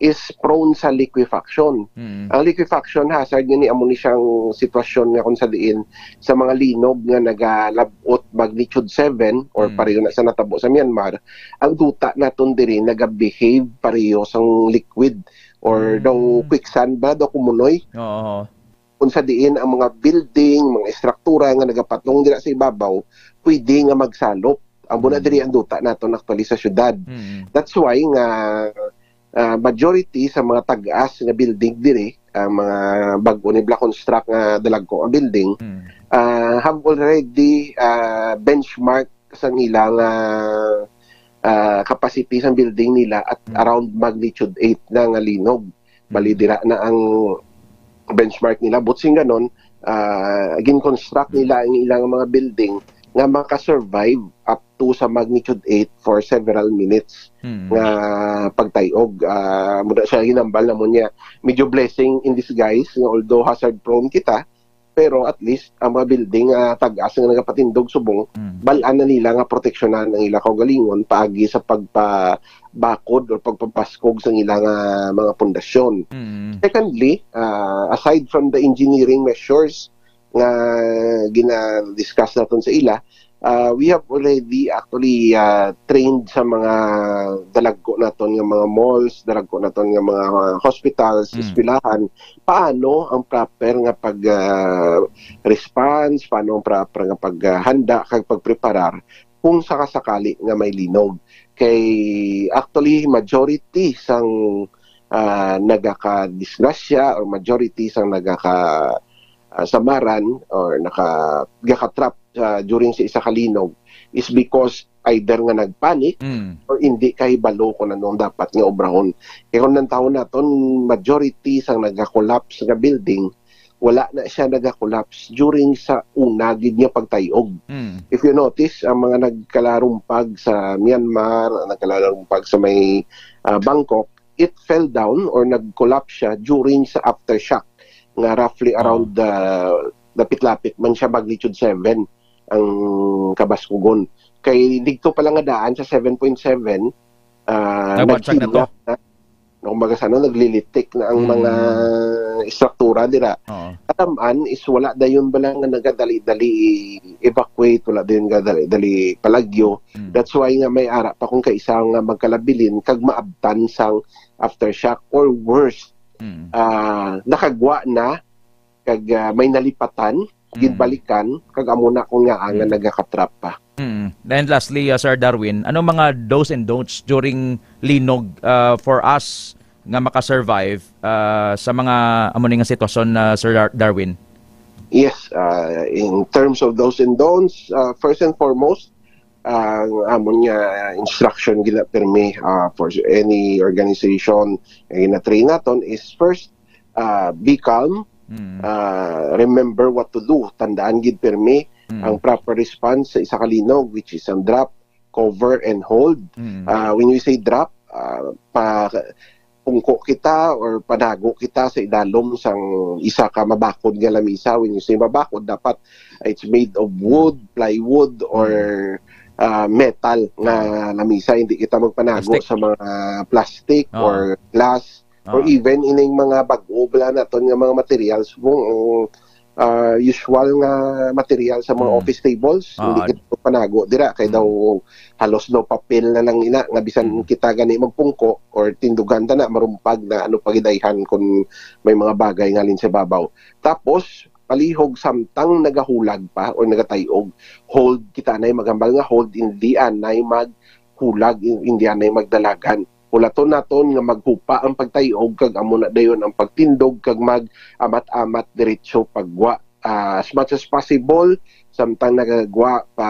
is prone sa liquefaction. Mm. Ang liquefaction hazard nga ni amo ni siyang sitwasyon nga kung sa diin sa mga linog nga nagalabot magnitude seven or Mm. pareho na sa natabo sa Myanmar, ang duta naton diri nagabehave pareho sang liquid or Mm. daw quicksand ba daw kumunoy. Oo. Kung sa diin ang mga building, mga estruktura nga nagapatong dira sa ibabaw, pwede nga magsalop. Amo na Mm. diri ang duta naton actually sa syudad. Mm. That's why nga ah, majority sa mga tag-as nga building diri, ang mga bag-o ni bla construct nga dalagko nga building, Mm. ah, have already ah, benchmark sang ilang ah, ah, capacity sang building nila at Mm. around magnitude eight na nga linog. Bali Mm. dira na ang benchmark nila. But sing ganon, ah, gin-construct Mm. nila ang ilang mga building nga maka-survive up to sa magnitude eight for several minutes Mm. nga pagtayog. Ah, muna siya ginambal na mo niya. Medyo blessing in disguise nga although hazard prone kita, pero at least ang mga building nga tag-as nga nagapatindog subong, Mm. bal-an na nila nga proteksyonan ang ila kaugalingon paagi sa pagpabakod o pagpapaskog sa ila nga mga pundasyon. Mm. Secondly, ah, aside from the engineering measures nga gina-discuss naton sa ila, ah, we have already actually ah, trained sa mga dalagko naton nga mga malls, dalagko naton nga mga hospitals, Mm. eskwelahan, paano ang proper nga pag ah, response, paano ang proper nga paghanda kag pagpreparar kung sakasakali nga may linog. Kay actually majority sang ah, nagakadisgrasya or majority sang nagaka ah, samaran or naka gakatrap ah, during sa isa ka linog is because either nga nagpanic Mm. or hindi kahibalo kung anong dapat nga obrahon. Kaya kung nantawon naton, majority sang nagka-collapse nga building, wala na siya nagka-collapse during sa una gid nga pagtayog. Mm. If you notice, ang mga nagkalarumpag sa Myanmar, nagkalarumpag sa may ah, Bangkok, it fell down or nag-collapse siya during sa aftershock nga roughly around the dapit-lapit man siya magnitude seven ang kabaskugon. Kay dito pa lang nga daan sa seven point seven, ah, Nagbagsak na to. nagkidnap na. No, kumbaga sa ano, naglilitik na ang Mm. mga estruktura dira. Oo. Kataman is wala dayon bala nga nagadali-dali evacuate, wala dayon nagadali-dali palagyo. Mm. That's why nga may ara pa kung kaisa nga magkalabilin kag maabtan sang aftershock or worse, Mm. ah, nakagwa na kag ah, may nalipatan, Mm. ginbalikan, kag amo na kung nga nga Mm. nagakatrap pa. Mm. And lastly, uh, Sir Darwin, ano mga do's and don'ts during linog uh, for us nga makasurvive uh, sa mga amo ni nga sitwasyon, uh, Sir Dar- Darwin? Yes, uh, in terms of do's and don'ts, uh, first and foremost, ang amon nga instruction gina pirmi uh, for any organization nga gina-train naton is first, uh, be calm, Mm. uh, remember what to do. Tandaan gid pirmi Mm. ang proper response sa isa ka linog, which is ang drop, cover, and hold. Mm. Uh, when we say drop, uh, pa pungko kita or panago kita sa idalom sang isa ka mabakod nga lamisa. When you say mabakod, dapat it's made of wood, plywood, or uh, metal nga lamisa. Hindi kita magpanago Plastic. sa mga plastic Oo. or glass or Oo. even ining mga bag-o bala naton nga mga materials kung uh, usual nga material sa mga Mm. office tables. Hindi Oo. kita magpanago dira kay Mm. daw halos daw papel na lang ina nga bisan Mm. kita gani magpungko or tindugan ta na marumpag na ano pagidayhan kung may mga bagay ngalin sa babaw. Tapos palihog samtang nagahulag pa or nagatayog, hold kita na maghambal nga hold, hindi anay maghulag, hindi anay magdalagan. Hulaton naton nga maghupa ang pagtayog kag amo na dayon ang pagtindog kag mag-amat-amat diretso pagwa. ah, as much as possible, samtang nagagwa pa,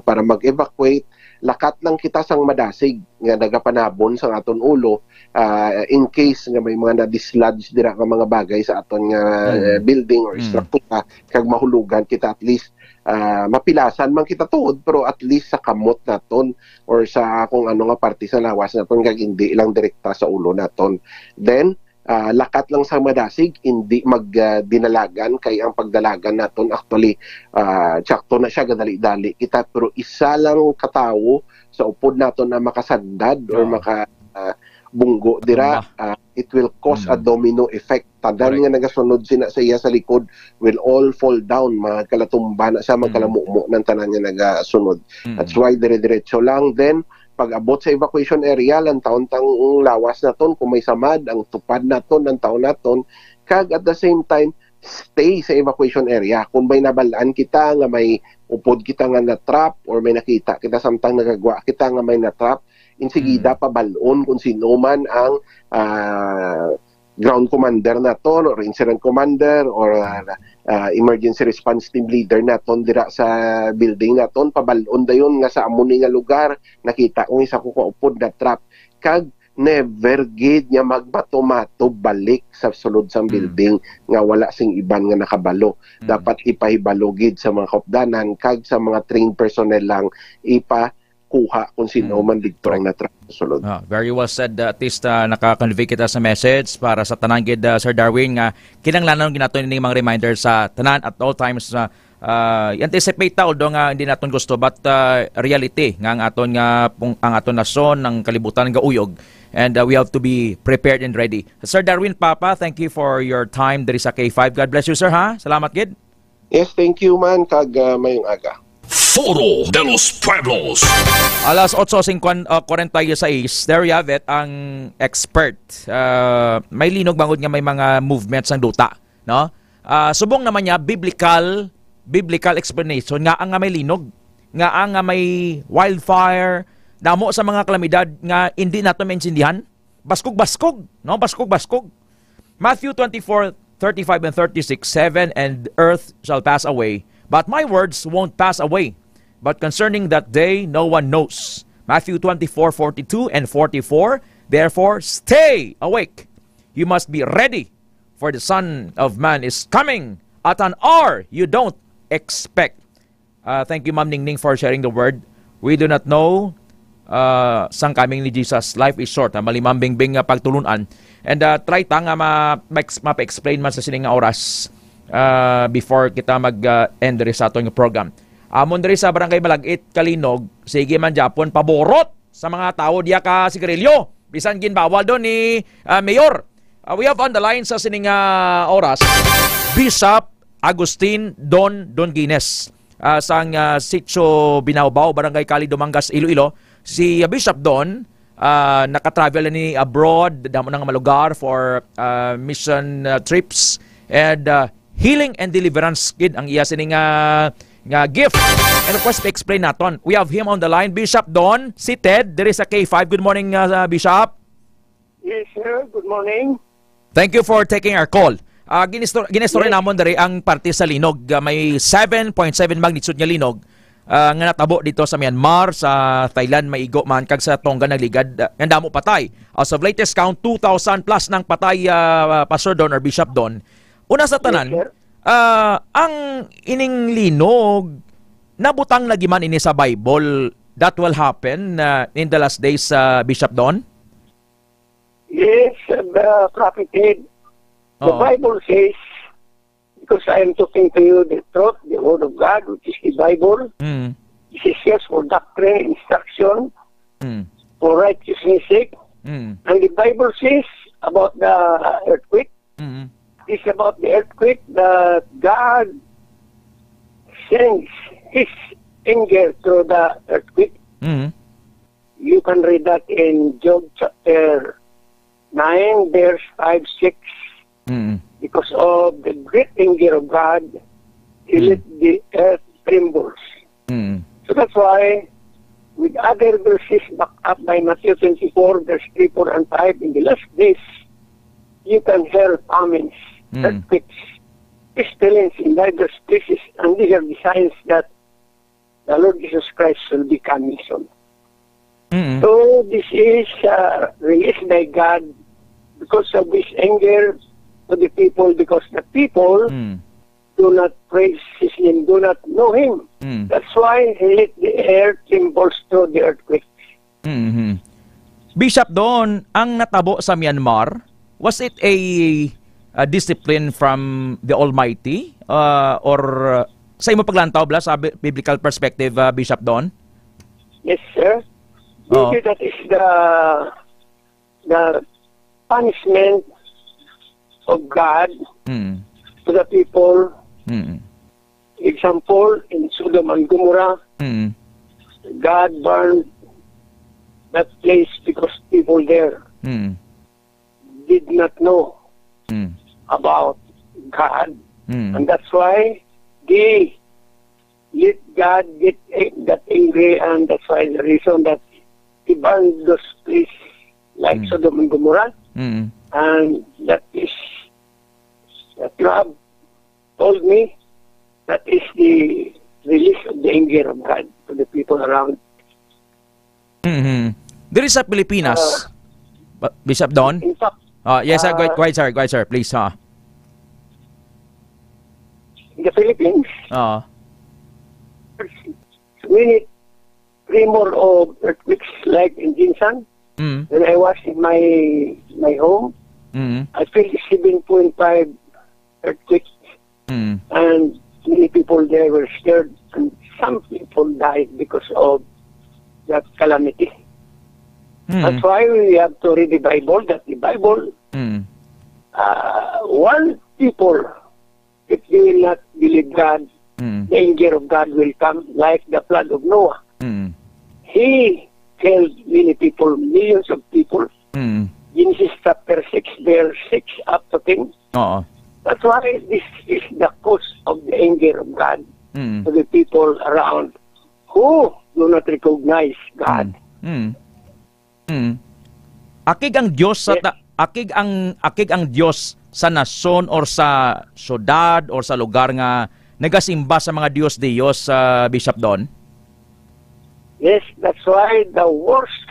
para mag-evacuate, lakat lang kita sang madasig nga nagapanabon sang aton ulo, ah, in case nga may mga na-dislodge dira nga mga bagay sa aton nga, Mm. eh, building or Mm. struktura, kag mahulugan kita, at least, ah, mapilasan man kita tuod, pero at least sa kamot naton or sa kung ano nga parte sa lawas naton, kag hindi lang direkta sa ulo naton. Then, ah, lakat lang sa madasig, hindi mag, ah, dinalagan, kay ang pagdalagan naton actually, ah, tsakto na siya, gadali-dali kita, pero isa lang ka tawo sa upod naton na makasandad or Oo. maka, ah, bunggo dira, Matumba. ah, it will cause a Mm. domino effect. Tanan Correct. nga nagasunod sina sa iya sa likod will all fall down, magkalatumba na siya, Mm. magkalamumo ng tanan nga nagasunod. Mm. That's why dire-diretso lang. Then, pag-abot sa evacuation area, lantawon tang lawas naton, kung may samad, ang tupad naton, lantawon naton, kag at the same time, stay sa evacuation area. Kung may nabalaan kita nga may upod kita nga na-trap or may nakita kita samtang nagagwa kita nga may na-trap, insigida Mm. pabal-on kung sino man ang, ah, ground commander naton or incident commander or, ah, ah, emergency response team leader naton dira sa building naton, pabal-on dayon nga sa amo ni nga lugar nakita ko isa ko kaupod na-trap, kag never gid nga magmato-mato balik sa sulod sang Mm. building nga wala sing iban nga nakabalo. Mm. Dapat ipahibalo gid sa mga kaupdanan kag sa mga trained personnel lang ipakuha kung sino Mm. man dito ang Correct. na-trap sa sulod. Ah, very well said. At least, ah, naka-convey kita sa message para sa tanan gid, ah, Sir Darwin, nga kinahanglanon gid naton ini mga reminder sa tanan at all times, ah, ah, i-anticipate ta, although nga hindi naton gusto, but, ah, reality nga ang aton nga pung-, ang aton nasyon, ang kalibutan gauyog, and, ah, we have to be prepared and ready. Sir Darwin Papa, thank you for your time diri sa K five. God bless you, sir, ha? Salamat gid. Yes, thank you man, kag, ah, mayong aga. Foro de los Pueblos. Alas otso singkwan-, ah, kwarenta y seis, there you have it, ang expert. Ah, may linog bangod nga may mga movements ang duta, no? Ah, subong naman niya, biblical, biblical explanation nga ang nga may linog, nga ang nga may wildfire, damo sa mga kalamidad nga hindi nato maintindihan. Baskog-baskog, no? Baskog-baskog. Matthew twenty-four thirty-five and thirty-six, "Heaven and earth shall pass away, but my words won't pass away. But concerning that day, no one knows." Matthew twenty-four forty-two and forty-four, "Therefore, stay awake. You must be ready, for the Son of Man is coming at an hour you don't expect." Ah, thank you, Ma'am Ningning, for sharing the word. We do not know, ah, sang coming ni Jesus. Life is short, ha? Mali, Ma'am Bingbing, nga pagtulunan. And, ah, try ta nga ma-, ma-ex-, mapa-explain man sa sining nga oras, ah, before kita mag, ah, end diri sa aton nga program. Amon diri sa Barangay Malagit, Kalinog, sige man gyapon paborot sa mga tawo diya ka sigarilyo. Bisan ginbawal doon ni, ah, Mayor. Ah, we have on the line sa sining, ah, oras, Bishop Agustin Don Donguines, ah, sang, ah, Sitio Binawbaw, Barangay Cali, Dumangas, Iloilo. Si, ah, Bishop Don, ah, nakatravel na ni abroad, damo na nga malugar for, ah, mission, ah, trips and, ah, healing and deliverance gid ang iya sini nga, nga gift. And of course, explain naton. We have him on the line, Bishop Don, seated diri sa K five. Good morning, ah, Bishop. Yes, sir. Good morning. Thank you for taking our call. Ah, ginistor-, ginistorya Yes. namon diri ang parte sa linog. Ah, may seven point seven magnitude nga linog, ah, nga natabo dito sa Myanmar, sa Thailand, may igo man, kag sa Tonga nagligad, ah, nga damo patay. As of latest count, two thousand plus nang patay, ah, Pastor Don or Bishop Don. Una sa Yes, tanan, sir. ah, ang ining linog, nabutang lagi man ini sa Bible that will happen, ah, in the last days, ah, Bishop Don? Yes, uh, Prophet Ed. The Oh. Bible says, because I am talking to you the truth, the word of God, which is the Bible. Mm. This is just for doctrine, instruction, Mm. for righteousness' sake. Mm. And the Bible says about the earthquake, Mm. it's about the earthquake that God sends his anger through the earthquake. Mm. You can read that in Job chapter nine, verse five, six. Mm. Because of the great anger of God, he Mm. let the earth trembles. Mm. So that's why, with other verses backed up by Matthew twenty-four, verse three, four, and five, in the last days, you can hear famines, Mm. earthquakes, pestilence in diverse places, and these are the signs that the Lord Jesus Christ will be coming soon. Mm-mm. So this is, uh, released by God because of His anger to the people, because the people Mm. do not praise His name, do not know Him. Mm. That's why He let the earth trembles through the earthquake. Mm-hmm. Bishop Don, ang natabo sa Myanmar, was it a, a discipline from the Almighty? Uh, or, uh, sa imo paglantaw, bla, sa bi-, biblical perspective, uh, Bishop Don? Yes, sir. Oh. Maybe that is the, the punishment of God Mm. to the people. Mm. Example, in Sodom and Gomorrah, Mm. God burned that place because people there Mm. did not know Mm. about God. Mm. And that's why they let God get a-, got angry, and that's why the reason that He burned those places like Mm. Sodom and Gomorrah. Mm. And that is, that you have told me, that is the release of the anger of God to the people around. Mm-hmm. Diri sa Pilipinas, Uh, Ba-, Bishop Don? In fact, Ah, yes, sir. Go ahead, uh, go ahead, sir. Go ahead, sir. Please, ha. In the Philippines, Ah. many tremor of earthquakes like in Jinsan. Mm. When I was in my, my home, Mm. I felt seven point five earthquake, Mm. and many people there were scared, and some people died because of that calamity. Mm. That's why we have to read the Bible, that the Bible, Mm. uh, one people, if they will not believe God, Mm. the anger of God will come like the flood of Noah. Mm. He killed many people, millions of people. Mm. Genesis chapter six, verse six up to ten. Oo. That's why this is the cause of the anger of God Mm. to the people around who do not recognize God. Mm. Mm. Mm. Akig ang Dios sa Yes. ta-, akig ang, akig ang Dios sa nasyon or sa syudad or sa lugar nga nagasimba sa mga dios-dios, ah, Bishop Don? Yes, that's why the worst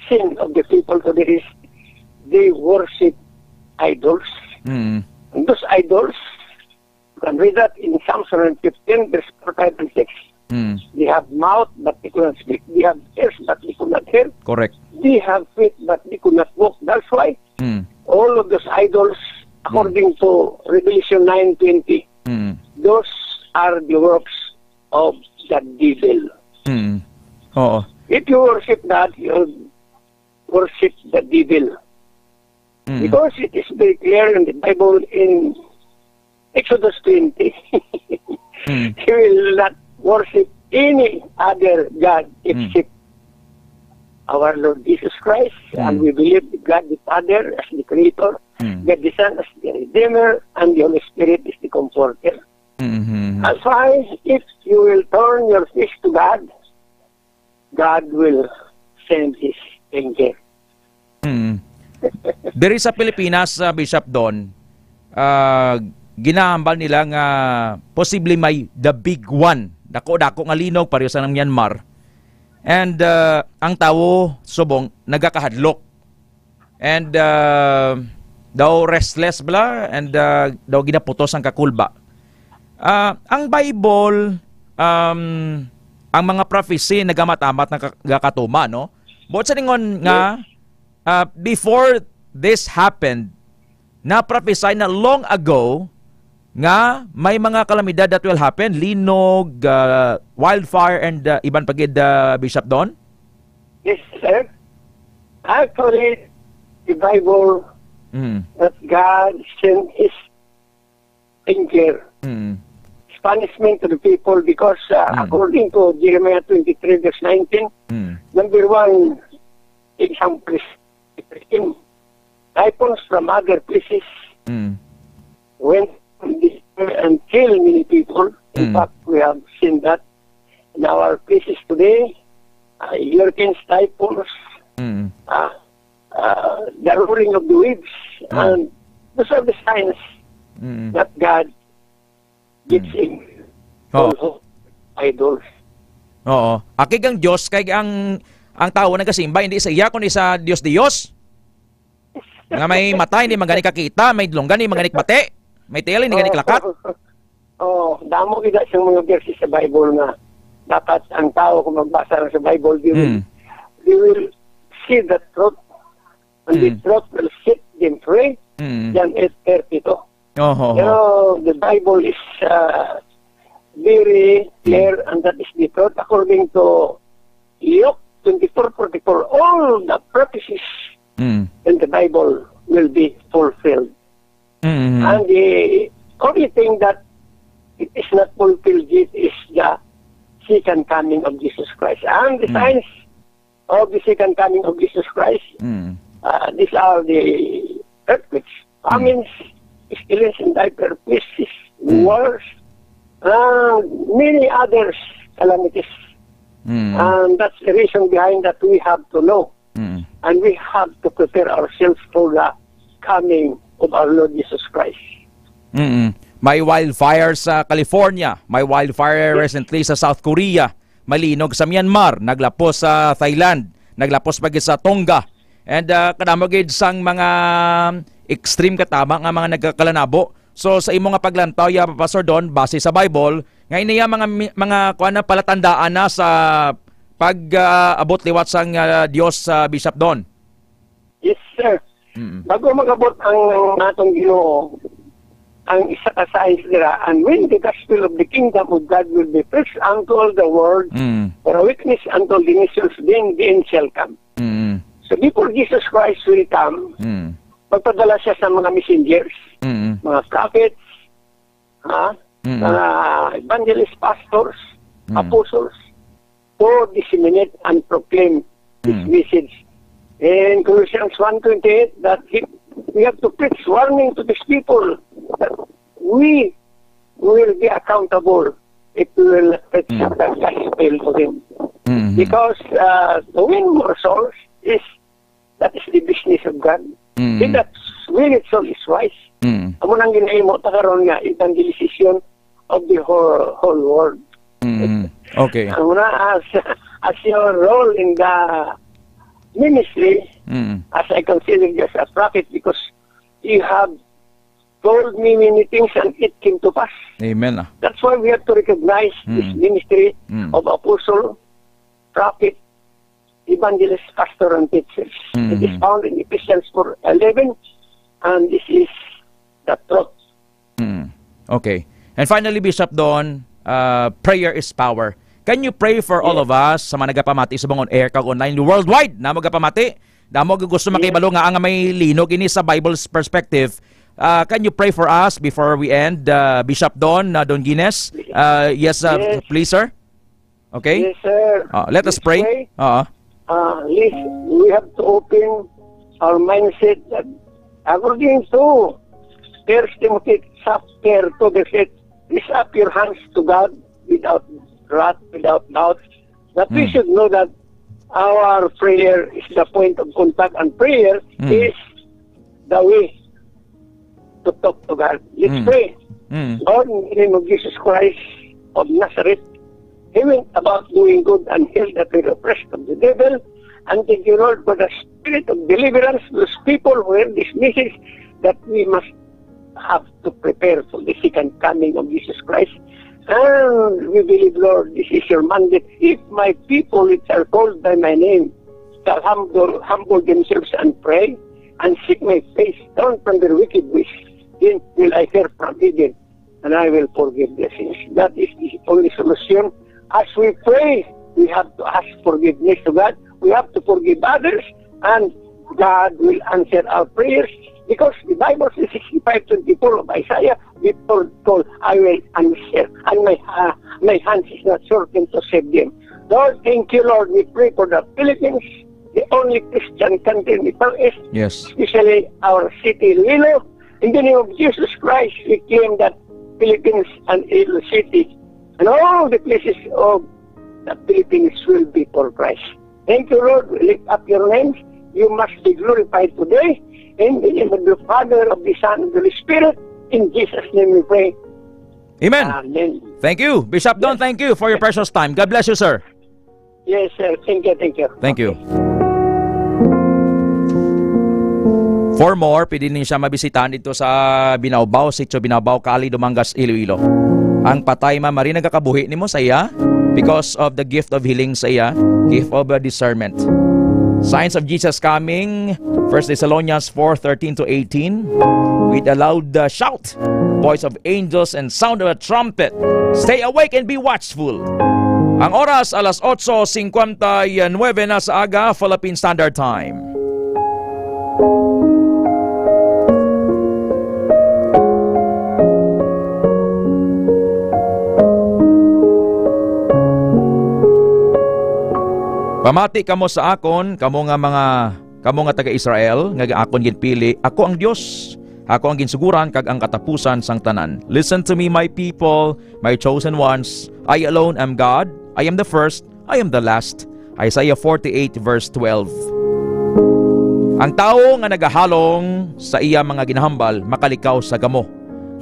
sin of the people today is they worship idols. Mm. And those idols, you can read that in Psalms one hundred fifteen, verse four, five, and six. Mm. They have mouth, but they could not speak. They have ears, but they could not hear. Correct. They have feet, but they could not walk. That's why Mm. all of those idols, Mm. according to Revelation nine twenty, Mm. those are the works of the devil. Mm. Oo. If you worship that, you worship the devil. Mm. Because it is very clear in the Bible in Exodus twenty. Mm. You will not worship any other god Mm. except our Lord Jesus Christ, Mm. and we believe God the Father as the Creator, Mm. God the Son as the Redeemer, and the Holy Spirit is the Comforter. Mm-hmm. That's why, if you will turn your face to God, God will send His angel. Mm. Diri sa Pilipinas, ah, Bishop Don, ah, ginahambal nila nga posible may the big one, dako-dako nga linog, pareho sa nang Myanmar. And, ah, ang tawo subong nagakahadlok. And, ah, daw restless bala, and, ah, daw ginaputos ang kakulba. Ah, ang Bible, um, ang mga prophecy nagamamat-amat na ka-, gakatuma, no? Buot sa ningon nga, Yes. ah, before this happened, na-prophesy na long ago nga may mga kalamidad that will happen, linog, ah, wildfire, and, ah, iban pa gid, ah, Bishop Don? Yes, sir. Actually, the Bible Mm. that God sent His anger, Mm. His punishment to the people because, uh, Mm. according to Jeremiah twenty-three verse nineteen, Mm. number one example is typhoons from other places Mm. went and kill many people. In Mm. fact, we have seen that in our places today, uh, hurricanes, typhoons, Mm. uh, uh, the roaring of the waves, Mm. and those are the signs Mm. that God Teaching. Oh. All idols. Oo. Akig ang Dios kay ang, ang tawo nagasimba hindi sa iya kundi sa Dios-Dios. Nga may mata, hindi man gani kakita, may dulonggan, hindi man gani kabati, may tiil, hindi gani kalakat. Oh, damo gid sa mga verses sa Bible nga dapat ang tawo kung magbasa lang sa Bible, they will, Mm. they will see the truth, and the Mm. truth will set them free. Mm. John eight thirty-two. Oho. Pero the Bible is, uh, very clear, Mm. and that is the truth. According to Luke twenty-four forty-four, all the prophecies Mm. in the Bible will be fulfilled. Mm. And the only thing that it is not fulfilled yet is the second coming of Jesus Christ. And the Mm. signs of the second coming of Jesus Christ, Mm. uh, these are the earthquakes, Mm. famines, pestilence, and diaper, places, Mm. wars, and many others calamities. Mm. And that's the reason behind that we have to know. Mm. And we have to prepare ourselves for the coming of our Lord Jesus Christ. Mm. May wildfire sa California, may wildfire Yes. recently sa South Korea, may linog sa Myanmar, naglapos sa Thailand, naglapos pa gid sa Tonga. And, ah, kadamo gid sang mga extreme katama nga mga nagakalanabo. So, sa imo nga paglantaw, ya, Pastor Don, base sa Bible, nga iniya mga mi-, mga kuan na palatandaan na sa pag, ah, abot liwat sang, ah, Dios sa Bishop Don. Yes, sir. Mm. Bago magabot ang, ang atong Ginoo, ang isa ka signs dira, "And when the gospel of the kingdom of God will be preached unto all the world, Mm. for a witness unto the nations, then the end shall come." Mm. So before Jesus Christ will come, Mm. magpadala siya sa mga messengers, Mm. mga prophets, ha? Mm. Mga evangelist, pastors, Mm. apostles, to disseminate and proclaim this Mm. message. In Colossians one twenty-eight, that he, we have to preach warning to these people that we will be accountable if we will preach Mm. the gospel to them. Mm. Because, uh, to win more souls is, that is the business of God. Mm. He that winneth soul is wise. Mm. Amo nang ginahimo ta karon nga evangelization of the whole, whole world. Mm. Okay. Amo na as, as your role in the ministry, Mm. as I consider you as a prophet because you have told me many things and it came to pass. Amen, ah. That's why we have to recognize this Mm. ministry Mm. of apostle, prophet, evangelist, pastor, and teachers. It is Mm-hmm. found in Ephesians four eleven, and this is the truth. Mm. Okay. And finally, Bishop Don, uh, prayer is power. Can you pray for all Yes. of us sa mga nagapamati sa mga on air kag online worldwide na magapamati? Damo ang gusto Yes. makibalo nga ang may linog ini sa Bible's perspective. Uh, can you pray for us before we end, uh, Bishop Don, uh, Don Guinness? Uh, yes, uh, Yes. please, sir. Okay? Yes, sir. Uh, let us Let's pray. pray. Uh, Uh, yes, we have to open our mindset that according to First Timothy chapter two verse eight, "Lift up your hands to God without wrath, without doubt." That we Mm. should know that our prayer is the point of contact, and prayer Mm. is the way to talk to God. Let's Mm. pray. Mm. Lord, in the name of Jesus Christ of Nazareth, he went about doing good and healed that were oppressed of the devil. And thank you, Lord, for the spirit of deliverance to those people who heard this message that we must have to prepare for the second coming of Jesus Christ. And we believe, Lord, this is your mandate. "If my people, which are called by my name, shall humble, humble themselves and pray, and seek my face, turn from their wicked ways, then will I hear from heaven, and I will forgive their sins." That is the only solution. As we pray, we have to ask forgiveness to God. We have to forgive others, and God will answer our prayers. Because the Bible says, sixty-five twenty-four of Isaiah, "Before call, I will answer, and my, uh, my hands is not shortened to save them." Lord, thank you, Lord. We pray for the Philippines, the only Christian country in the Far East, Yes. especially our city, Iloilo. In the name of Jesus Christ, we claim that Philippines and Iloilo City and all the places of the Philippines will be for Christ. Thank you, Lord. We lift up your names. You must be glorified today. In the name of the Father, of the Son, and of the Holy Spirit, in Jesus' name we pray. Amen. Amen. Thank you. Bishop Don, yes, thank you for your precious time. God bless you, sir. Yes, sir. Thank you, thank you. Thank you. For more, pwede ninyo siya mabisitahan dito sa Binaubao, Sitio Binaubao, Cali, Dumangas, Iloilo. Ang patay, Ma'am Marie, nagakabuhi nimo sa iya because of the gift of healing sa iya, gift of, uh, discernment. Signs of Jesus coming, First Thessalonians four thirteen to eighteen, with a loud, uh, shout, voice of angels and sound of a trumpet. Stay awake and be watchful. Ang oras, alas otso cincuenta y nueve na sa aga, Philippine Standard Time. Pamati kamo sa akon, kamo nga mga, kamo nga taga-Israel, nga akon ginpili, ako ang Dios, ako ang ginsuguran, kag ang katapusan sang tanan. Listen to me, my people, my chosen ones. I alone am God. I am the first, I am the last. Isaiah forty-eight verse twelve. Ang tawo nga nagahalong sa iya mga ginahambal makalikaw sa gamo.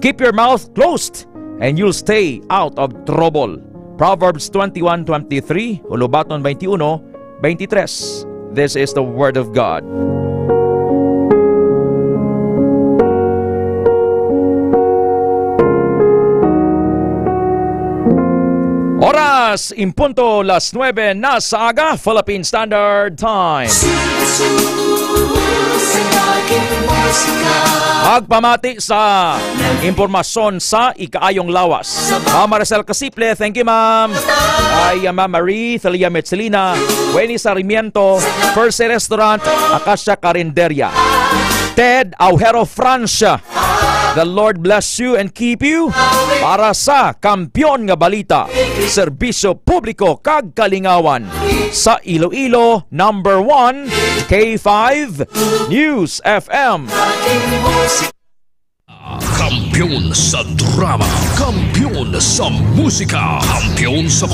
Keep your mouth closed and you'll stay out of trouble. Proverbs twenty-one twenty-three, Ulubaton twenty-one twenty-three. This is the word of God. Oras, in punto, las nuebe na sa aga, Philippine Standard Time. Agpamati sa impormasyon sa ikaayong lawas. Ma'am Maricel Casiple, thank you, ma'am. Ay, uh, Ma'am Marie Thalia Metzelina, Winnie Sarmiento, Percy Restaurant, Acacia Carinderia. Ted Aujero Francia, the Lord bless you and keep you. Para sa Kampiyon nga Balita, Serbisyo Publiko kag Kalingawan sa Iloilo, number one, K five News F M. Kampiyon sa drama, kampiyon sa musika, kampiyon sa